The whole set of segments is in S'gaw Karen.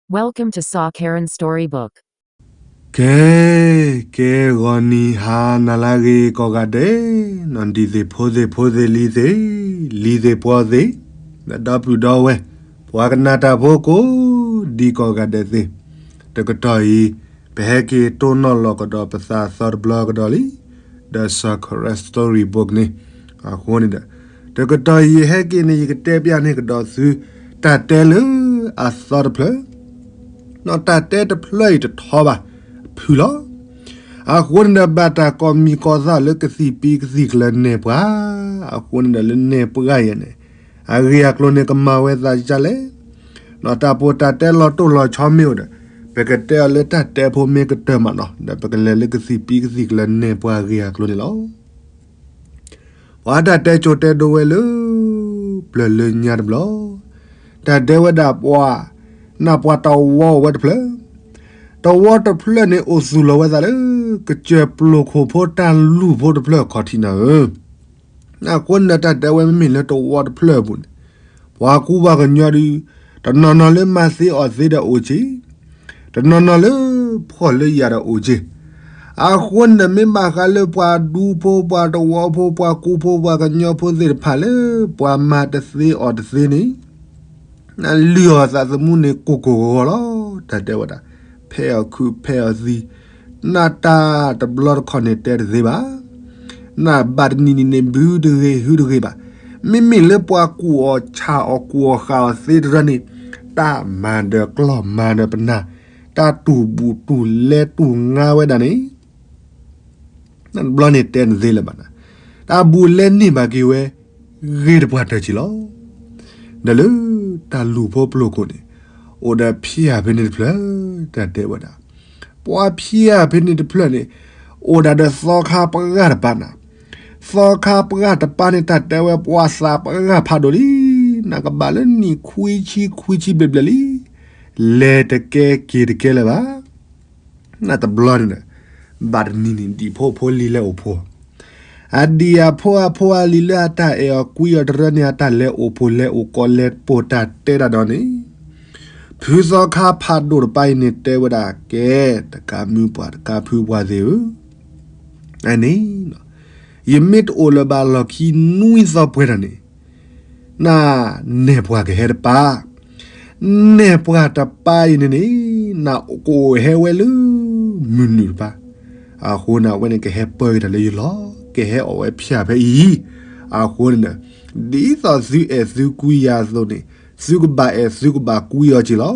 Welcome to Saw Karen Storybook. ကဲ, ကဲဂီၤနံၤဟါနၤလၢအဂ့ၤကိးဂၤဒဲး, နီၢ်ဒံသ့ၣ်ဖိသ့ၣ်ဖိသ့ၣ်လံၤသ့ၣ်, လံၤသ့ၣ်ပှီၤသ့ၣ်, ဒီပုၢ်ဒီဝဲၢ်, ပှၤကနၣ်တၢ်ဖိကိးဒံကိးဂၤဒဲးသ့ၣ်, တကတီၢ်အံၤ, ပဟဲက့ၤတိၢ်နီၣ်လီၤကဒီးပသးသီတဘျီကဒီးလံ, ဒီး Saw Karen Storybook န့ၣ်, အဃိန့ၣ်ဒီး, တကတီၢ်အံၤယဟဲက့ၤန့ၣ် ယကတဲပျးန့ၢ်ကဒီးသု တၢ်တဲလၢအသီတဖျၢၣ် ဒီးတၢ်တဲတဖျၢၣ်အံၤတထီဘၣ်, ဖုၣ်လီၤ. အဃိန့ၣ်ဒီးဘၣ်တၢ်ကိးမံၤကိးသၣ်လၢကသံၣ်ပံကသံၣ်ကျၢၤနဲၣ်ပှၤ, အဃိန့ၣ်ဒီးလၢနဲၣ်ပှၤယဲန့ၣ်, အဂ့ၢ်အကျိၤန့ၣ်ကမၤဝဲသးဒ်လဲၣ်, ဒီးတၢ်ပီးတၢ်တဲလီၤတိၢ်လီၤဆီမ့ၢ်အိၣ်ဒီး, ပကတဲအီၤလၢတၢ်တဲဖိမ့ၢ်ကတၢၢ်မးနီၤ ဒီးပကလဲၤလၢကသံၣ်ပံကသံၣ်ကျၢၤနဲၣ်ပှၤအဂ့ၢ်အကျိၤန့ၣ်လီၤ. ပှၤတၢ်တဲကိးတဲဒိဝဲလၢ ပျၢၤလၢညါတဘျီ, တၢ်တဲဝဲဒၣ်ပှၤ, နၢ်ပှၤတဝီအိၣ်ဝဲတဖျၢၣ်, တဝီတဖျၢၣ်န့ၣ်အိၣ်သူၣ်လီၤဝဲသးလၢ ကစၢၢ်ပျိာ်ခိၣ်ဖိတၢ်လူၢ်ဖိတဖျၢၣ်ခီၣ်ထံးနၤဧၢ, အဃိန့ၣ်ဒီးတၢ်တဲဝဲမ့မ့ၢ်လၢတဝီတဖျၢၣ်အပူၤန့ၣ်, ပှၤကူပှၤကညီဒု, တနီၤနီၤလၢမၤသ့အီၣ်သ့ဒီးအိၣ်က့ၤ တနီၤနီၤလၢဖှီၣ်လၢယာ်ဒီးအိၣ်က့ၤ, အဃိန့ၣ်မ့ၢ်ဘၣ်ဃးလၢပှၤဒူဖိပှၤတဝီဖိပှၤကူဖိပှၤကညီဖိသ့ၣ်တဖၣ်လၢ ပှၤမၤတသ့အီၣ်တသ့န့ၣ်, လုၢ်အီၣ်သးသမူန့ၣ်ကိၢ်ကိၢ်ဂီၤဂီၤလီၤ. တၢ်တဲဝဲဒၣ်, ဖဲအီၣ်ခုးဖဲအီၣ်သံ, နၢ်တၢ်တဘျီတခီၣ်န့ၣ်တဲတသ့ဘၣ် နဘၣ်တနံၤနံၤန့ၣ် ဘုတဂ့ၤဟုတဂ့ၤဘၣ်. မ့မ့ၢ်လၢပှၤကူၣ်အီၣ်ဆၣ်အီၣ်ကူၣ်အီၣ်ဃၣ်အီၣ်သ့တရၢန့ၣ်, တၢ်မၤဒီးကျီၢ်မၤဒီးပနၢ်, တၢ်တူၢ်ဘူၣ်တူၢ်လဲတူၢ်ငါဝဲဒၣ်န့ၣ်, နတဘျီန့ၣ်တဲတသ့လၢၤဘၣ်နၤ, တၢ်ဘူၣ်လဲန့ၢ်ဘၣ်က့ၤဝဲ, ဂ့ၤတပှၢ်တၢၢ်က့ၤလီၤ. ဒီးလၢတၢ်လူၢ်ဖိပျိာ်ခိၣ်န့ၣ်, အိၣ်ဒီးဖၠၣ်ဖဲန့ၣ်တဖျၢၣ်, တၢ်တဲဝဲဒၣ်, ပှၤဖၠၣ်ဖဲန့ၣ်တဖျၢၣ်န့ၣ်, အိၣ်ဒၣ်ဒီးသီခါပှၢ်တပၤနၤ, သီခါပှၢ်တပၤန့ၣ် တၢ်တဲဝဲပှၤသးပှၢ်ဖးဒိၣ်လံ, နကဘၣ်လၢနံၣ်ခွံဆံခွံဆံဘျဲၣ်ဘျဲၣ်လံ, လဲၤတကဲက့ၤတကဲလၢၤဘၣ်. နတဘျီန့ၣ်ဒီး, ဘၣ်တနံၤန့ၣ်ဒံၣ်ဖိဖိလံၤလဲၤအိၣ်ဖိ, အဒံၣ်အဖိအဖိအလံၤလၢအတၢ်အဲၣ်အီၤကွံအီၤတရၢန့ၣ် အတၢ်လဲၤအိၣ်ဖိလဲၤအိၣ်ကိးလဲၤပိာ်တၢ်တဲတၢ်ဒီးန့ၣ်, ဖုသီခါဖးဒိၣ်တပၤအံၤန့ၣ်တဲဝဲဒၣ်ကဲ, တကးမုၢ်ပှၢ်တကးဖုပှၢ်သ့ၣ်ဧၢ, အန့ၣ်, ယမ့ၢ်တအိၣ်လၢၤဘၣ်လီၢ်ခံနွံသီပှဲၤထီၣ်န့ၣ်, န, နဲၣ်ပှၤကဟဲတပၤ, နဲၣ်ပှၤတပၤအံၤန့ၣ်န့ၣ်, နကအိၣ်ဟဲဝဲလၢ, မုၢ်နုာ်တပၤ, အဃိန့ၣ် အဝဲန့ၣ်ကဟဲပၢက့ၤတၢ်လၢယလီၢ်, ကဟဲအီၣ်ဝဲဖၠၣ်ဖဲအံၤ, အဃိန့ၣ်ဒီး, ဒ်သိးသုအဲၣ်သုကွံယၤအသိးန့ၣ်, သုကဘၣ်အဲၣ်သုကဘၣ်ကွံအီၤက့ၤလီၤ.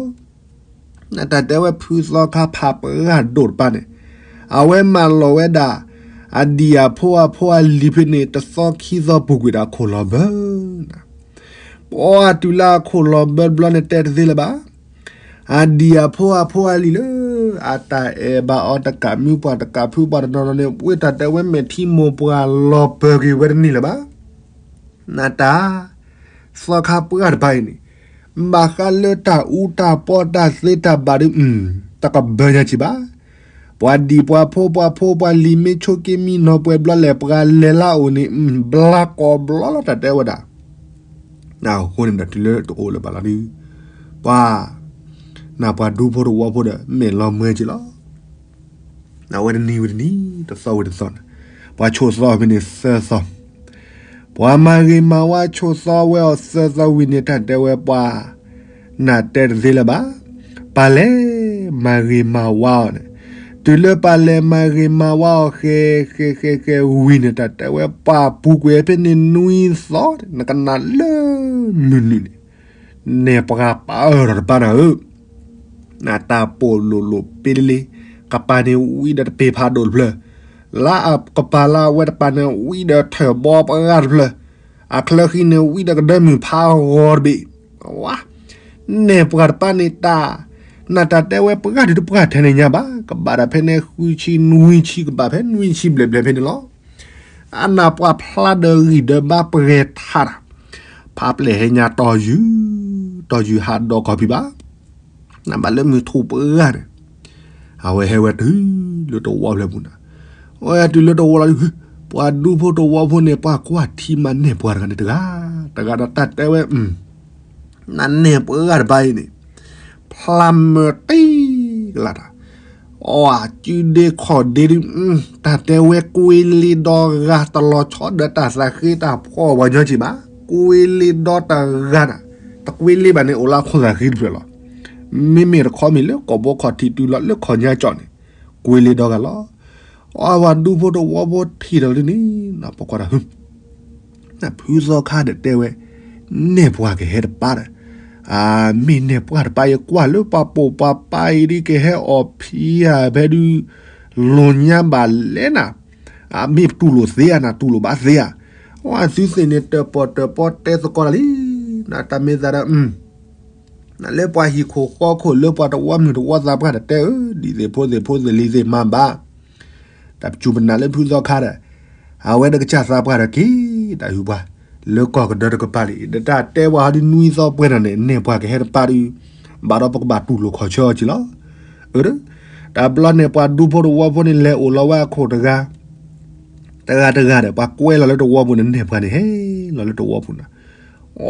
နတၢ်တဲဝဲဖုသီခါဖးပှၢ်ဒိၣ်တပၤန့ၣ်, အဝဲမၢလီၤဝဲဒၣ်, အဒံၣ်အဖိအဖိအလံၤဖဲန့ၣ် တသီခံသီပူၤကွံာ်ဒီးခိၣ်လီၤဘၢ, ပှၤတုၤလၢအခိၣ်လီၤဘၢတဘျီန့ၣ်တဲတသ့လၢၤဘၣ်. အဒံၣ်အဖိအဖိအလံၤလၢ, အတၢ်အဲၣ်ဘၣ်အီၤတကးမုၢ်ပှၢ်တကးဖုပှၢ်တနီၤနီၤန့ၣ် ပဝဲတၢ်တဲဝဲမဲာ်ထံမိၢ်ပှၢ်လီၤပၢၤက့ၤဝဲတန့ၢ်လၢၤဘၣ်. နတၢ်, သီခါပှၢ်တပၤအံၤန့ၣ်, ဘၣ်ဃးလၢတၢ်အူတၢ်ပီတၢ်သ့တၢ်ဘၣ်ဒီး, တကဘၢညါက့ၤဘၣ်. ပှၤဒံၣ်ပှၤဖိပှၤဖိပှၤလံၤမ့ၢ်ဆိးက့မံနီၤပှဲၤဘျီလဲၣ် ပှၤလဲၤလၢအအိၣ်န့ၣ်, ဘျါကိးဘျီလီၤတၢ်တဲဝဲဒၣ် အဃိန့ၣ်ဒီးတုၤလၢတအိၣ်လၢၤဘၣ်လီၤဒုး, ပှၤ, နၢ်ပှၤဒူဖိတဝီဖိဒီးမဲာ်လီၤမၢက့ၤလီၤ. အဝဲတနံၤဝံၤတနံၤ, တသီဝံၤတသီန့ၣ်, ပှၤဆိးသီဖဲန့ၣ်သၢသီ, ပှၤမၤဂ့ၤမၤဝါဆိးသီဝဲအီၤသၢသီဝံၤန့ၣ် တၢ်တဲဝဲပှၤ, နၢ်တဲတသ့လၢၤဘၣ်, ပၢ်လဲၤမၤဂ့ၤမၤဝါအီၤန့ၣ်, တုၤလၢပၢ်လဲၤမၤဂ့ၤမၤဝါအီၤဃဲ, ဃဲဃဲဃဲဝံၤန့ၣ် တၢ်တဲဝဲပှၤပူၤကွံာ်ဖဲန့ၣ်နွံသီ, နကနၣ်လၢ, မုၢ်နုာ်န့ၣ်, နဲၣ်ပှၤပာ်အၢၣ်ထီၣ်တပၤနၤဧၢ နတၢ်ပိာ်လိာ်လိာ်ပ့လ့လ့, ကပၤန့ၣ်ဝံဒီးတပ့ၤဖးဒိၣ်တဖျၢၣ်, လၢအကပၤလၢအဝဲတပၤန့ၣ်ဝံဒီးထၢၣ်ဘီပှၢ်တဖျၢၣ်, အချၢဃံန့ၣ်ဝံဒီးကဒၢမုၢ်ဖးဂီၤတဘ့ၣ်, ဝါ, နဲၣ်ပှၤတပၤန့ၣ်တၢ်, နတၢ်တဲဝဲပှၢ်ဒုးတပှၢ်ထဲန့ၣ်ညါဘၣ်, ကဘၣ်ဒီးဖဲန့ၣ်ဃုဆံနွံဆံ ကဘၣ်ဖဲနွံဆံဘျဲၣ်ဘျဲၣ်ဖဲန့ၣ်လီၤ. အနၢ်ပှၤဖျါဒီးဂံၢ်ဒီးဘါပှဲၤထးတၢ်, ဖးပျဲၢ်ဟဲညါတီၢ်ယုၢ်, တီၢ်ယုၢ်ဟးဒီးကီၢ်ဖံးဘၣ်, နဘၣ်လၢမုၢ်ထူၣ်ပှၢ်န့ၣ်, အဝဲဟဲဝဲတုၤလၢတဝီဖျၢၣ်ပူၤနၤ, အဝဲတုၤလၢတဝီလီၤဒုး, ပှၤဒူဖိတဝီဖိန့ၣ် ပှၤကွၢ်ထံမၤနဲၣ်ပှၤတဂၤန့ၣ်တဂၤ, တဂၤဒီးတၢ်တဲဝဲ နနဲၣ်ပှၤတဂၤတပၤအံၤန့ၣ်, ဖျါ ဖျါမၢတံၢ်ကလာ်တၢ်, အီၣ်စုဒ့ခီၣ်ဒ့ဒုး, တၢ်တဲဝဲကွ့လ့ဒီဂၤတလီၤဆီဒီးတၢ်သးဃ့တၢ်ဖှီၣ်ပှၤညီက့ၤဘၣ်, ကွ့လ့ဒီတဂၤနၤ, တကွ့လ့ဘၣ်န့ၣ် အိၣ်လၢအခိၣ်သးဃ့တဖျၢၣ်လီၤ. မ့မ့ၢ်တခီမ့ၢ်လၢကီၢ်ဘိခီၣ်ထံးတုၤလီၤလၢခီၣ်ညါကၠီၣ်န့ၣ်, ကွ့လ့ဒီဂၤလီၤ. အဝဲဒူဖိတဝီဖိထံၣ်ဒီးလၢန့ၣ်, ပကွၢ်တၢ် ဖုသီခါဒီးတဲဝဲ, နဲၣ်ပှၤကဟဲတပၢ်ဒီး, မ့ၢ်နဲၣ်ပှၤတပၢ်အံၤကွၢ်လၢပှၤပိာ်ပှၤပၢ်အံၤဒ်ကဟဲအီၣ်ဖံဧါဖဲဒုး, လိာ်ညါဘၣ်လဲၣ်နၤ, မ့ၢ်တူၢ်လိာ်သ့ဧါနၤ တူၢ်လိာ်ဘၣ်သ့ဧါ, အဝဲသုသ့ၣ်န့ၣ် တၢၣ်ပီၣ်တၢၣ်ပီတဲသကိးတၢ်လံ, နတၢ်မ့ၢ်သးဒီး နလၢပှၤဟံၣ်ခိၣ်ဃီခိၣ်လၢပှၤတဝီမုၢ်တဝီသးပှၢ်တတဲဧၢ, ဒ်သ့ၣ်ဖိသ့ၣ်ဖိသ့ၣ်လံၤသ့ၣ်မၤဘၣ်, တၢ်ပစူၢ်ပနာ်လၢဖုသီခါဒီး, အဝဲတကစၢ်သးပှၢ်ဒီးက့ၤ, တၢ်ဟူပှၤ, လၢကီၢ်ကဒၢတကပၤလံ, ဒီးတၢ်တဲပှၤဟီဒုးနွံသီပှဲၤနၤန့ၣ် နဲၣ်ပှၤကဟဲတပၢ်ဒုး, ဘၣ်ဒီးပကဘၣ်တူၢ်လိာ်ခီၣ်ဆၢအီၤက့ၤလီၤ. အၢ, တၢ်ဘျီန့ၣ်ပှၤဒူဖိတဝီဖိန့ၣ်လဲၤအိၣ်လီၤဝဲအခိၣ်တဂၤ တဂၤတဂၤဒီး ပှၤကွဲလီၤလၢတဝီပူၤန့ၣ် နဲၣ်ပှၤန့ၣ် ဟဲလီၤလၢတဝီပူၤနၤ,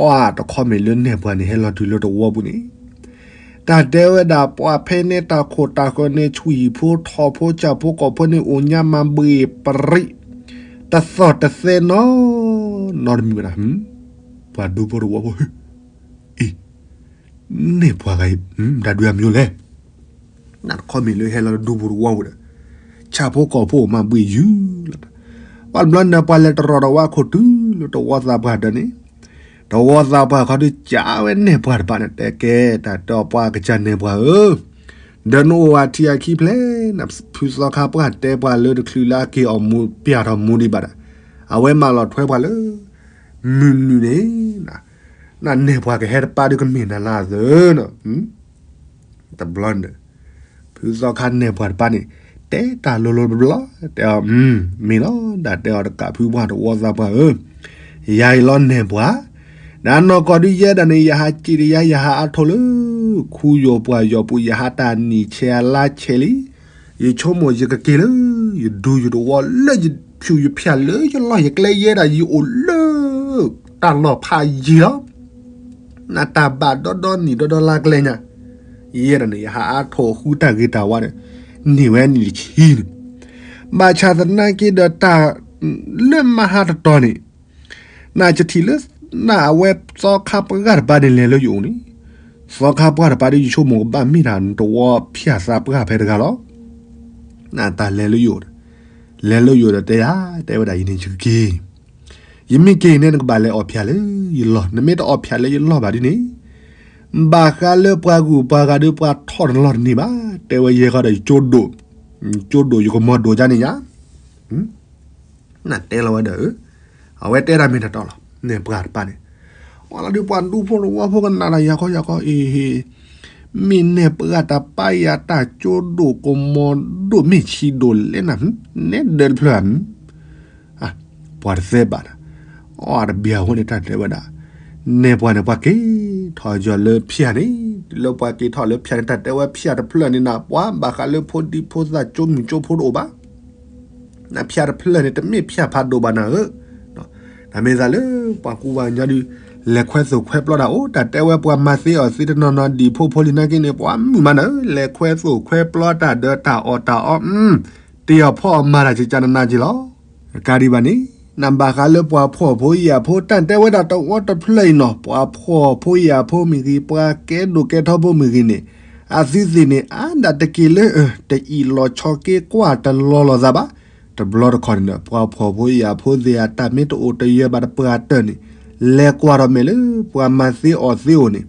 အတခီမ့ၢ်လၢနဲၣ်ပှၤန့ၣ် ဟဲလီၤတုၤလၢတဝီပူၤန့ၣ်, တၢ်တဲဝဲဒၣ်ပှၤဖဲန့ၣ်တၢ်ခိၣ်တၢ်ဃၢၤန့ၣ် ဆွံၣ်ဖိထီၣ်ဖိစၢ်ဖိကီၢ်ဖိန့ၣ် အိၣ်ညါမၤဘှ့ၣ်ပရံး, တသီၣ်တသဲနီၢ်, နီတမံၤဝဲဒၣ်, ပှၤဒူဖိတဝီဖိ, အံၤ နဲၣ်ပှၤဂၤအံၤ မတၤဒုးအမံၤလဲၣ်, နတခီမ့ၢ်လၢဟဲလီၤလၢဒူဖိတဝီပူၤဒီး, ဆၣ်ဖိကီၢ်ဖိမၤဘှ့ၣ်ယုၢ်လီၤ, ပှၤဘျီန့ၣ် ပှၤလဲၤတရီၣ်ဒီးဝဲခိၣ်တုၤလၢတဝီသးပှၢ်ဒီးန့ၣ်, တဝီသးပှၢ်ခီဒုးကးဝဲနဲၣ်ပှၤတပၢ်န့ၣ် တဲကဲ တၢ်တဲအီၤပှၤကစၢ်နဲၣ်ပှၤဧၢ, ဒီးနအိၣ်ဝဲထံအခံဖျဲး, ဖုသီခါပှၢ်တဲပှၤလၢတချုးလၢအက့ၤအီၣ်မူးပျၢ်ထီၣ်မူးဒံးဘၣ်ဒီး, အဝဲမၤလီၤထွဲပှၤလၢ မုၢ်နုာ်န့ၣ်, နနဲၣ်ပှၤကဟဲတပၢ်ဒုးကမ့ၢ်နၤလၢအသၢနီၤ, တဘျီန့ၣ်, ဖုသီခါနဲၣ်ပှၤတပၢ်န့ၣ်, တဲတၢ်လိၤလိၤတဘျီ, တဲအီၤ, မ့ၢ်လီၤ, တၢ်တဲအီၤတကးဖုပှၢ်တဝီသးပှၢ်ဧၢ, ယၤအံၤလီၤနဲၣ်ပှၤ, ဒီးနီၢ်ကီၢ်ဒုးယဲဒၣ်န့ၣ် ယဟးစံးတယါ ယဟးအါထိၣ်လၢ ခူယိၣ်ပှၢ်ယီၤပူၤ ယဟးတၢ်နံၣ်ဆဲးအလါဆဲးလံ, ယဆိကမိၣ်ယကက့ၤလၢ ယဒူယတဝီလၢယဖၠူးယဖၠၣ်လၢယလီၢ်ယကျဲယဲဒၣ် ယအိၣ်လၢ တၢ်လီၢ်ဖးယံၤလီၤ. နတၢ်ဘၣ်ဒီဒီနံၣ်ဒီဒီလါကျဲညါ, ယဲဒၣ်န့ၣ် ယဟးအါထီၣ်ဃုတၢ်ဂ့ၤတၢ်ဝါဒီး န့ၢ်ဝဲနံၣ်တဆံန့ၣ်, ဘၣ်ဆၣ်သနာ်က့ဒီးတၢ်လၢမဟါတတီၤန့ၣ်, နကထံၣ်လၢ နအဝဲသီခါပှၢ်တပၢ်န့ၣ်လဲၤလၢယအိၣ်န့ၣ်, သီခါပှၢ်တပၢ်ဒ်ယဆိကမိၣ်ကဘၣ်မ့ၢ်တၢ်တဝီဖၠၣ်သးပှၢ်ဖဲတဂၤလီၤ. နတၢ်လဲၤလၢယအိၣ်ဒီး, လဲၤလၢယအိၣ်ဒီးတဲယၤ, တဲဝဲဒၣ်ယန့ၣ်ယကက့ၤ, ယမ့ၢ်က့ၤန့ၣ် နကဘၣ်လဲၤအီၣ်ဖၠၣ်လၢယလီၢ်, နမ့ၢ်တအီၣ်ဖၠၣ်လၢယလီၢ်ဘၣ်ဒ်န့ၣ်, ဘၣ်ဃးလၢပှၤဂုၤပှၤဂၤဒီးပှၤထီၣ်နလီၢ်တန့ၢ်ဘၣ်, တဲဝဲယဲဃီဒီးယကၠိဒိၣ်, ကၠိဒိၣ်ယကမီၤဒိၣ်ဒ်န့ၣ်ယါ နတဲလီၤဝဲဒီး, အဝဲတဲတၢ်မ့ၢ်တၢ်တီလီၤ, နဲၣ်ပှၤတပၢ်န့ၣ်, အလီၤဒုးပှၤဒူဖိတဝီဖိကနၣ်ဒီးယၤခီယၤခီအံၤ, မ့ၢ်နဲၣ်ပှၤတပၢ်ယၤတၢ်ကၠိဒိၣ်ကမီၤဒိၣ်မ့ၢ်ဆံးဒိၣ်လဲၣ်နၤ, နဲဒၢးတဖျၢၣ်ဧါ, ပှၤတသဲဘၣ်ဒီး, အတဘၣ်အဃိန့ၣ်တၢ်တဲဝဲဒၣ်, နဲၣ်ပှၤန့ၣ် ပှၤက့ၤထီၣ်ယီၤလၢဖၠၣ်န့ၣ်, လၢပှၤက့ၤထီၣ်လၢဖၠၣ်န့ၣ် တၢ်တဲဝဲဖၠၣ်တဖျၢၣ်န့ၣ်နၤ ပှၤဘၣ်ဃးလၢဖိဒံဖိသၣ်ကၠိမုၢ်ကၠိဖိတအိၣ်ဘၣ် နဖၠၣ်တဖျၢၣ်န့ၣ် တမ့ၢ်ဖၠၣ်ဖးဒိၣ်ဘၣ်နၤဧၢ, တၢ်မ့ၢ်သးလၢပှၤကူပှၤကညီဒုး, လဲၤခွဲသိၣ်ခွဲပျီတၢ်အိၣ် တၢ်တဲဝဲပှၤမၤသ့အီၣ်သ့တနီၤနီၤဒံၣ်ဖိဖိလံၤနာ်က့န့ၣ် ပှၤမုၢ်မးနၤဧၢ, လဲၤခွဲသိၣ်ခွဲပျီတၢ်ဒီးတၢ်အီၣ်တၢ်အီ, တ့ၢ်အီၣ်ဖီအီၣ်မၤတၢ်ကကနနၤက့လီၤ. ကါဒံးဘၣ်န့ၣ်, နဘၣ်ဃးလၢပှၤဖှီၣ်ဖိယာ်ဖိ တၢ်တဲဝဲဒၣ်တဝီတဖျၢၣ်အံၤနီၤ, ပှၤဖှီၣ်ဖိယာ်ဖိမ့ၢ်ဂ့ၤ, ပှၤကဲဒိၣ်ကဲထီဖိမ့ၢ်ဂ့ၤန့ၣ်, အသုသ့ၣ်န့ၣ် အါဒၣ်တက့ၤလၢ တအံၣ်လီၤဆီက့ကွၢ်တလီၤလီၤသးဘၣ်. တဘျီတခီၣ်န့ၣ်ဒီး ပှၤဖှီၣ်ဖိယာ်ဖိသ့ၣ်ဧါ တၢ်မ့ၢ်တအိၣ်တယၢၤဘၣ်တပှၢ်တၢၢ်န့ၣ်, လဲၤကွၢ်ထီၣ်မဲာ်လၢ ပှၤမၤသ့အီၣ်သ့အိၣ်န့ၣ်,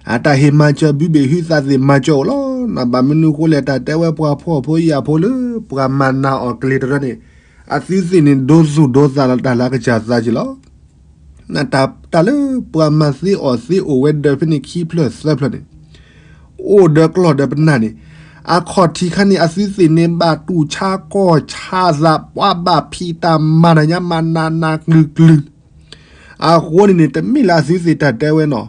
အတၢ်ဟ့ၣ်မၤစၢၤဘုဘ့ၣ်ဟုသးသ့ၣ်မၤစၢၤအိၣ်လီၤ. နဘၣ်မနုၤအဃိလဲၣ် တၢ်တဲဝဲပှၤဖှီၣ်ဖိယာ်ဖိလၢ ပှၤမၤနၤအီၣ်ကလံၤတရၢန့ၣ်, အသုသ့ၣ်န့ၣ် ဒိသူၣ်ဒိသးလီၤတၢ်လၢအကစၢ်သးက့လီၤ. နတၢ်တၢ်လၢပှၤမၤသ့အီၣ်သ့အိၣ်ဝဲဒၢးဖဲန့ၣ်ခံဖျၢၣ်သၢဖျၢၣ်န့ၣ်, အိၣ်ဒီးကျီၢ်ဒီးပနၢ်န့ၣ်, အခီၣ်ထံးခါန့ၣ် အသုသ့ၣ်န့ၣ်ဘၣ်တူၢ်ဆါကီၢ်ဆါသး ပှၤဘၣ်ဖံးတၢ်မၤတၢ်ညါမၤနးနးကျုၤကျုၤ အဃိန့ၣ်န့ၣ် တမ့ၢ်လၢအသုသ့ၣ်တၢ်တဲဝဲနီၤ,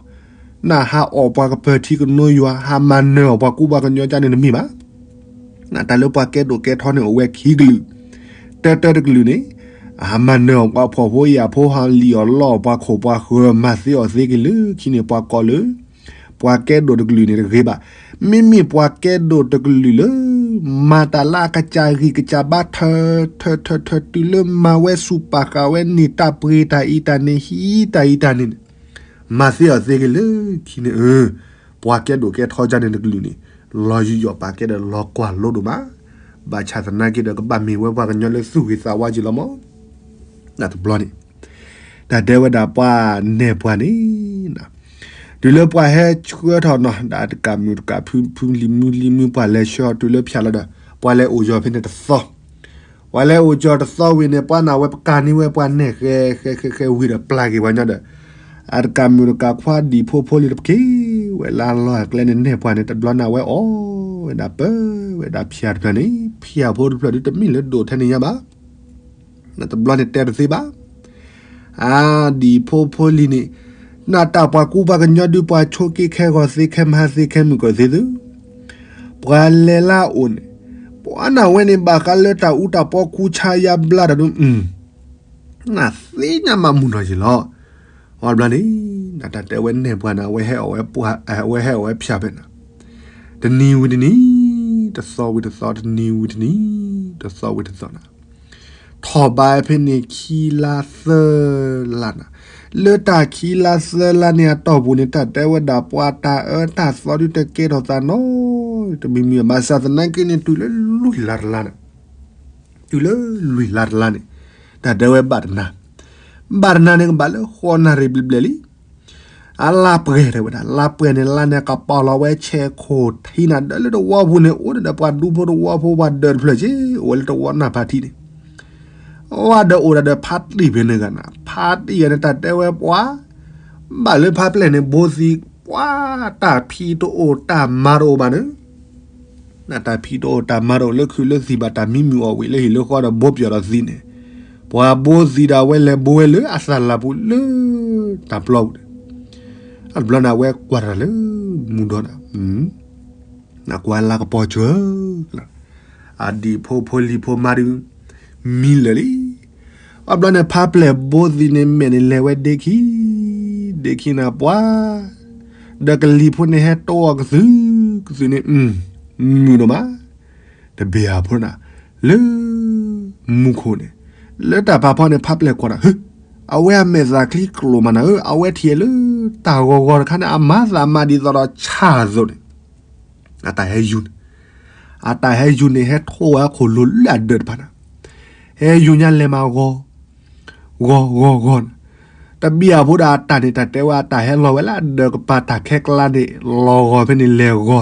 နဟးအီၣ်ပှၤကပၢၤထံကနိယွၤ ဟးမၤနၢၤအီၣ်ပှၤကူပှၤကညီကန့ၣ်တမ့ၢ်ဘၣ်. နတၢ်လၢပှၤကဲဒိၣ်ကဲထီန့ၣ်အိၣ်ဝဲခံကလုာ်, တၢတၢတကလုာ်န့ၣ်, ဟးမၤနၢၤအီၣ်ပှၤဖှီၣ်ဖိယာ်ဖိ ဟးလံၣ်အီၣ်လီအီၣ်ပှၤခိၣ်ပှၤဃၢၤ မၤသ့အီၣ်သ့က့ၤလၢခံန့ၣ် ပှၤကိးလၢ ပှၤကဲဒိၣ်တကလုာ်န့ၣ်တဂ့ၤဘၣ်. မ့မ့ၢ်ပှၤကဲဒိၣ်တကလုာ်လၢ မၤတၢ်လၢအကစၢ်ဂံၢ်ကစၢ်ဘါထၢထၢထၢထၢ တုၤလၢမၤဝဲဆူၣ်ပာ်ဃာ်ဝဲန့ၢ်တၢ်ပှ့ၤတၢ်အံၤတၢ်န့ၣ် ဟံးတၢ်အံၤတၢ်န့ၣ်န့ၣ် မၤသ့အီၤသ့က့ၤလၢခံန့ၣ် အၢ ပှၤကဲဒိၣ်ကဲထီကၢန့ၣ်တကလုာ်န့ၣ် လီၤယုာ်ယီၣ်ပာ်ကဲဒီးလီၤကွၢ်လိဒိၣ်မး, ဘၣ်ဆၣ်သနာ်က့ဒီး ကဘၣ်မ့ၢ်ဝဲပှၤကညီလၢသူၣ်ဂ့ၤသးဝါက့ၤလီၤမး. တဘျီန့ၣ် တၢ်တဲဝဲဒၣ်ပှၤနဲၣ်ပှၤန့ၣ် တုၤလၢပှၤဟဲဆှၢထီၣ်နီၤ ဒီးတကးမုၢ်တကးဖု ဖုလံၤမုၢ်လံၤမုၢ် ပှၤလဲၤဆှၢအီၤတုၤလၢဖၠၣ်လီၤဒီး ပှၤလဲၤအိၣ်ယီၤဖဲန့ၣ်တသီ, ပှၤလဲၤအိၣ်ကၠီၤတသီဝံၤန့ၣ် ပှၤန့ၣ်ဝဲပှၤနဲၣ်ဃဲ ဃဲ ဃဲ ဃဲဝံၤဒီးပျၢ်က့ၤပှၤညီဒီး အတကးမုၢ်တကးခွါဒံၣ်ဖိဖိလံၤတပက့ၤဝဲလၢအလီၢ်အကျဲန့ၣ် နဲၣ်ပှၤန့ၣ် တဘျီန့ၣ် အဝဲအီၣ်ဝဲဒၣ်ပၢဝဲဒၣ်ဖၠၣ်တဖျၢၣ်န့ၣ် ဖၠၣ်ဖိတဖျၢၣ်ဒုးတမ့ၢ်လၢဒိၣ်ထဲန့ၣ်ညါဘၣ်. တဘျီန့ၣ်တဲတသ့ဘၣ်. အါ ဒံၣ်ဖိဖိလံၤန့ၣ် နၢ်တၢ်ပှၤကူပှၤကညီဒုးပှၤဆိးက့ခဲဂီၤသ့ခဲမုၢ်ကီၢ်သ့သု, ပှၤလဲၤလၢအအိၣ်န့ၣ် ပှၤနၢ်ဝဲန့ၣ် ဘၣ်ဃးလၢတၢ်အူတၢ်ပီကူဆါယါဘျါတၢ်ဒုး နၢ်သ့ၣ်ညါမးမုၢ်နီၢ်ယံၤလီၤ. အီၤဘျီန့ၣ် နတၢ်တဲဝဲနဲၣ်ပှၤန့ၣ် အဝဲဟဲအီၣ်ဝဲဖၠၣ်ဖဲန့ၣ် တနံၤဝံၤတနံၤ တသီဝံၤတသီ တနံၤဝံၤတနံၤ တသီဝံၤတသီန့ၣ် ထီၣ်ဘးဖဲန့ၣ်ခံလါသၢလါန့ၣ်, လၢတၢ်ခံလါသၢလါန့ၣ်အတီၢ်ပူၤန့ၣ် တၢ်တဲဝဲဒၣ်ပှၤတၢ်အၢတၢ်သီဒုးတကဲထီၣ်သးနီတမံၤမံၤ ဘၣ်ဆၣ်သနာ်က့န့ၣ် တုၤလၢလွံၢ်လါတလါန့ၣ် တုၤလၢလွံၢ်လါတလါန့ၣ် တၢ်တဲဝဲဘၣ်တနၤ, ဘၣ်တနၤန့ၣ်ကဘၣ်လၢဃိးနၣ်ရံၣ်ဘျဲၣ်ဘျဲၣ်လံ. အလါပှဲၤတဲဝဲဒၣ် လါပှဲၤန့ၣ် လါန့ၣ်ကပာ်လီၤဝဲဆဲးခိၣ်ထံနၤ ဒီးလၢတဝီပူၤန့ၣ် အိၣ်ဒီးပှၤဒူဖိတဝီဖိပှၤဒၢးတဖျၢၣ်က့ အိၣ်ဝဲလၢတဝီနၢ်ဖးထံန့ၣ် ဝဲဒီးအိၣ်ဒၣ်ဒီးဖါတံၢ်ဖဲန့ၣ်ဂၤန့ၣ် ဖါတံၢ်ဂၤန့ၣ် တၢ်တဲဝဲပှၤ ဘၣ်လၢဖါပျဲၢ်န့ၣ် ဘိသံ ပှၤတၢ်ဖံးတအိၣ်တၢ်မၤတအိၣ်ဘၣ်န့ၣ် နတၢ်ဖံးတအိၣ်တၢ်မၤတအိၣ်လၢခုးလၢသံၣ်ဘၣ် တၢ်မံမုာ်အီၣ်ဝံၣ်လၢဟံၣ်လၢဃီဒီးဘိပၠီၣ်ဒီးသံန့ၣ်, ပှၤဘိသံဒီးအဝဲလဲၤဘိဝဲလၢအသၣ်လၤပူၤလၢတၢ်ပျီပူၤန့ၣ်, အတဘျီန့ၣ် အဝဲကွၢ်တၢ်လၢမူဒီးန့ၣ် နကွၢ်လၢကပီၤစၢၤ အဒံၣ်ဖိဖိလံၤဖိမါဒုး မံလၢာ်လံ. အဘျီန့ၣ် ဖါပျဲၢ်ဘိသံန့ၣ် မဲာ်န့ၣ်လဲၤဝဲဒ့ခံ, ဒ့ခံန့ၣ်ပှၤ, ဒီးကလံၤဖိန့ၣ်ဟဲတိအီၤကသုၣ်ကသုၣ်န့ၣ် မုာ်ဒိၣ်မး, တဘ့ၣ်အဖိန့ၣ် လၢမူခိၣ်န့ၣ် လၢတၢ်ဖးဖီန့ၣ် ဖါပျဲၢ်ကွၢ်ဒီး ဟု, အဝဲအမဲာ်သၣ်ချံကျိၤမးနၤဧၢ, အဝဲထံၣ်လၢတၢ်ဂီၤဂီၤတခါန့ၣ် အမၤသးမၤဒ်သိးဒီးဆၣ်အသိးန့ၣ် အတၢ်ဟဲယူၤန့ၣ်, အတၢ်ဟဲယူၤန့ၣ် ဟဲထိၣ်ဝဲခိၣ်လိၤလၢအဒၢးတဖၣ်န့ၣ်, ဟဲယူၤညါလဲၤမးဂီၤ, ဂီၤဂီၤဂီၤန့ၣ်, တဘံၣ်အဖိဒီးအတၢ်န့ၣ် တၢ်တဲဝဲအတၢ်ဟဲလီၤဝဲလၢအဒၢးကပၤတၢ်ခဲကျါန့ၣ် လီၤဂီၤဖဲန့ၣ်လဲၤဂီၤ,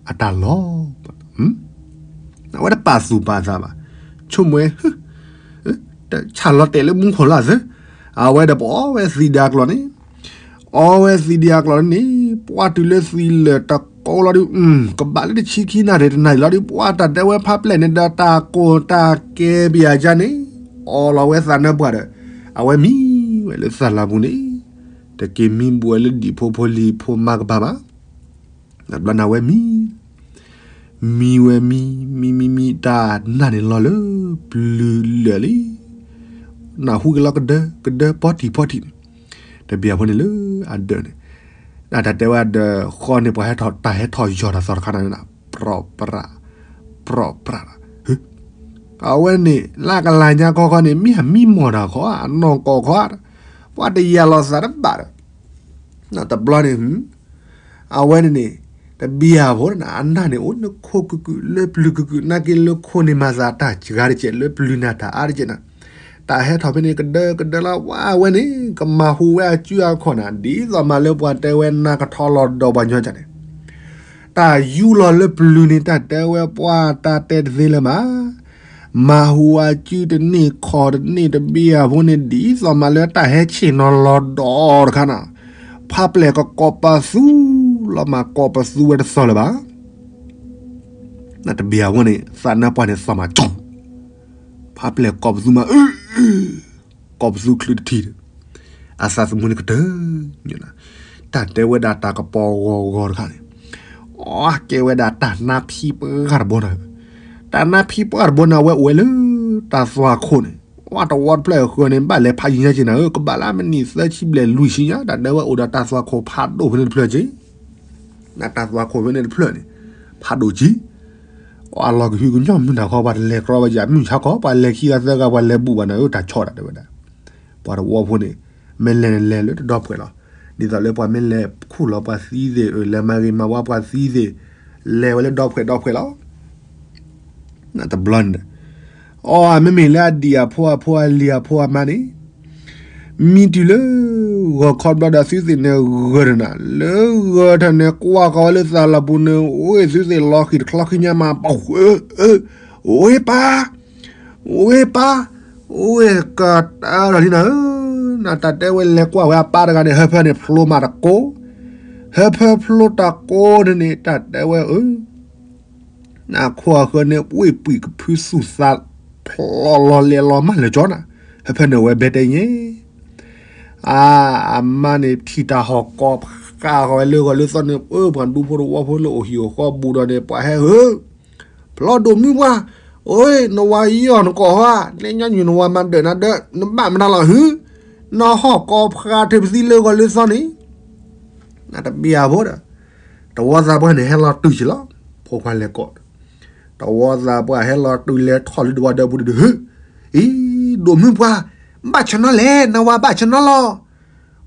အတၢ်လီၤ အဝဲတပာ်သူၣ်ပာ်သးဘၣ်, ဆိကမိၣ်ဝဲ တဆၣ်လီၤတဲာ်လၢမူခိၣ်လၢအသၢ, အဝဲဒီးပအီဝဲသံးဒံးအကျီၢ်န့ၣ်, အီဝဲသံးဒံးအကျီၢ်န့ၣ်, ပှၤတုၤလၢသံးလၢာ်တကိးလီၤဒုး, ကဘၣ်လၢတဆံခံနၣ်ရံၣ်တနၣ်ရံၣ်လီၤဒုး, ပှၤတၢ်တဲဝဲဖါပျဲၢ်န့ၣ်ဒီးတၢ်ကိၢ်တၢ်ကဲပယၤကါန့ၣ်, အီလီၤဝဲသးနၢပှၢ်ဒီး, အဝဲမံဝဲလၢသၣ်လၤပူၤန့ၣ်, တက့ၤမံဘူးဝဲလၢဒံၣ်ဖိဖိလံၤဖိမါကပၤဘၣ် တဘျီန့ၣ်ဝဲမံ, မံဝဲမံ, မံမံမံ တၢ်နၢ်န့ၣ်လီၤလၢပျုၤလၢာ်လံ, နၢ်ဟူက့ၤလီၤကဒၢကဒၢပီထံၣ်ပီထံၣ်န့ၣ်, တဘံၣ်အဖိန့ၣ်လၢအဒၢးန့ၣ်, တၢ်တဲဝဲအဒၢးဃီန့ၣ် ပှၤဟဲထီၣ်တၢ်ဟဲထီၣ်ယီၤတၢ်သီတခါန့ၣ်, ပြီးပြး, ပြီးပြး, အဝဲန့ၣ် လၢကလၤညါခီခီန့ၣ် မ့ၢ်အမံမီၢ်တၢ်ခီ အနီၢ်ကီၢ်ခီ, ပှၤတယာ်လီၤသးတဘၣ်ဒီး တဘျီန့ၣ် အဝဲန့ၣ်န့ၣ် တဘံၣ်အဖိန့ၣ် အနၢ်န့ၣ်အိၣ်လၢခိၣ်ကကုာ်လၢပျုၤကကုာ် နာ်က့လၢခိၣ်န့ၣ်မၤသးတၢ်စှၤတကဲး လၢပျုၤန့ၣ်တၢ်အါတကဲးန့ၣ်, တၢ်ဟဲထီၣ်ဖဲန့ၣ်ကဒၢကဒၢလီၤ ဝဲအဝဲန့ၣ် ကမၤဟူးဝဲအစုအခီၣ်န့ၣ် ဒ်သိးမးလၢပှၤတဲဝဲနါကထီလီၤဒီးပှၤညီကၢ်န့ၣ်, တၢ်ယူလီၤလၢပျုၤန့ၣ်တၢ်တဲဝဲပှၤတၢ်တဲတသ့လၢၤဘၣ် မၤဟူးအစုတန့ၢ်ခီၣ်တန့ၢ်တဘံၣ်အဖိန့ၣ် ဒ်သိးမးလၢတၢ်ဟဲဆ့ၣ်နီၤလီၤဒီးတခါန့ၣ်, ဖါပျဲၢ်ကကိးပသူလီၤမး ကိးပသူဝဲတသီလၢၤဘၣ်. တဘံၣ်အဖိန့ၣ် သးနါပှၢ်န့ၣ်သီၣ်မးကၠီ, ဖါပျဲၢ်ကိးပသူမး ကိးပသူချုးတထံၣ်ဒီး အသးသမူန့ၣ်ကတၢၢ်, တၢ်တဲဝဲဒၣ်တၢ်ကပီၤဂီၤဂီၤတခါန့ၣ်, အကဲဝဲဒၣ်တၢ်နါဖံပှၢ်တဘိန့ၣ်, တၢ်နါဖံပှၢ်တဘိန့ၣ် အဝဲအိၣ်ဝဲလၢတၢ်သွၣ်ခိၣ်န့ၣ်, အတဝီတဖျၢၣ်အဃၢၤန့ၣ် ဘၣ်လဲၤဖးယံၤညါက့ၤနၤဧၢ, ကဘၣ်လၢမနံၣ်သၢဆံဘျဲၣ်လွံၢ်ဆံညါ တၢ်တဲဝဲအိၣ်ဒီးတၢ်သွၣ်ခိၣ်ဖးဒိၣ်ဖဲန့ၣ်တဖျၢၣ်က့ၤ နတၢ်သွၣ်ခိၣ်ဖဲန့ၣ်တဖျၢၣ်န့ၣ် ဖးဒိၣ်ကံ, အလီၢ်ကဟုကညီၢ်မုၢ်နၤခီ ပှၤတလဲၤကြီဘၣ်ယၤ မုၢ်ဆါခီ ပှၤလဲၤခံဂၤသၢဂၤ ပှၤလဲၤဘူးဘၣ်နၤဧၢ တၢ်ဆီဒၣ်တဲဝဲဒၣ်. ပှၤတဝီဖိန့ၣ် မ့ၢ်လဲၤန့ၣ်လဲၤလၢတဒီဖှဲးလီၤ. ဒ်သိးလၢပှၤမ့ၢ်လဲၤခူၣ်လီၤပှၤသံသ့ၣ် လဲၤမၤဂ့ၤမၤဝါပှၤသံသ့ၣ် လဲၤဝဲလၢဒီဖှဲးဒီဖှဲးလီၤ. တဘျီန့ၣ် အီ မ့မ့ၢ်လၢအဒံၣ်အဖိအဖိအလံၤအဖိအမါန့ၣ် မံတုၤလၢ ဂီၤခီဘျီဒီးသုသ့ၣ်န့ၣ်ဂၢၢ်တနၤ လၢဂၢၢ်ထၢၣ်န့ၣ် ကွၢ်ဃီၤဝဲလၢသးလီၤပူၤန့ၣ် အိၣ်သုသ့ၣ်လီၤဃံၤတချီခံညါမး ပှၤ ဝ့ၢ်ပၢ် ဝ့ၢ်ပၢ် အိၣ်ကတၢၢ်လီၤလံနၤဧၢ, နတၢ်တဲဝဲလဲၤကွၢ်ဝဲအပၢ်တဂၤန့ၣ် ဟၢဖၢန့ၣ်ဖျိမးတကိး, ဟၢဖၢဖျိတကိးန့ၣ်န့ၣ် တၢ်တဲဝဲအၢ နခိၣ်အဃၢၤန့ၣ် ပှ့ၢ်ပှံၢ်ကဖုသူၣ်သး ဖျိလီၤလဲၤလီၤမးလၢာ်ကၠီနၤ, ဟၢဖၢန့ၣ်ဝဲဘဲတဲညါ အ အမါန့ၣ်ထံၣ်တၢ်ဟီၣ်ကိးဖျါဃီၤဝဲလၢဂီၤလၢသီန့ၣ် ပှၤဒူဖိတဝီဖိလၢအိၣ်ဟံၣ်အိၣ်ဃီဘူးဒီးန့ၣ် ပှၤဟဲဧၢ, ဖျီဒိၣ်မုၢ်ပှၢ်, အိၣ် နဝၤယီၢ်နကိးဟီဧါ, လၢညါညူၣ်နဝၤမၤဒၢးနၤဒၢး နဘၣ်မနုၤလီၤဟု, နဟီၣ်ကိးဖျါထၢပသံလၢဂီၤလၢသီန့ၣ် နတဘၣ်အဖိဒီး တဝီသးပှၢ်န့ၣ် ဟဲလီၤတုၤက့ၤလီၤ, ဖိခွါလဲၤကိး, တဝီသးပှၢ်ဟဲလီၤတုၤလဲၤထီၣ်လၢတဝီဒီပုၢ်ဒီး ဟ့ၣ်, အံၤ ဒိၣ်မုၢ်ပှၢ်, ဘၣ်ဆၢနီၤလဲၣ်, နဝၤဘၣ်ဆၢနီၤလီၤ,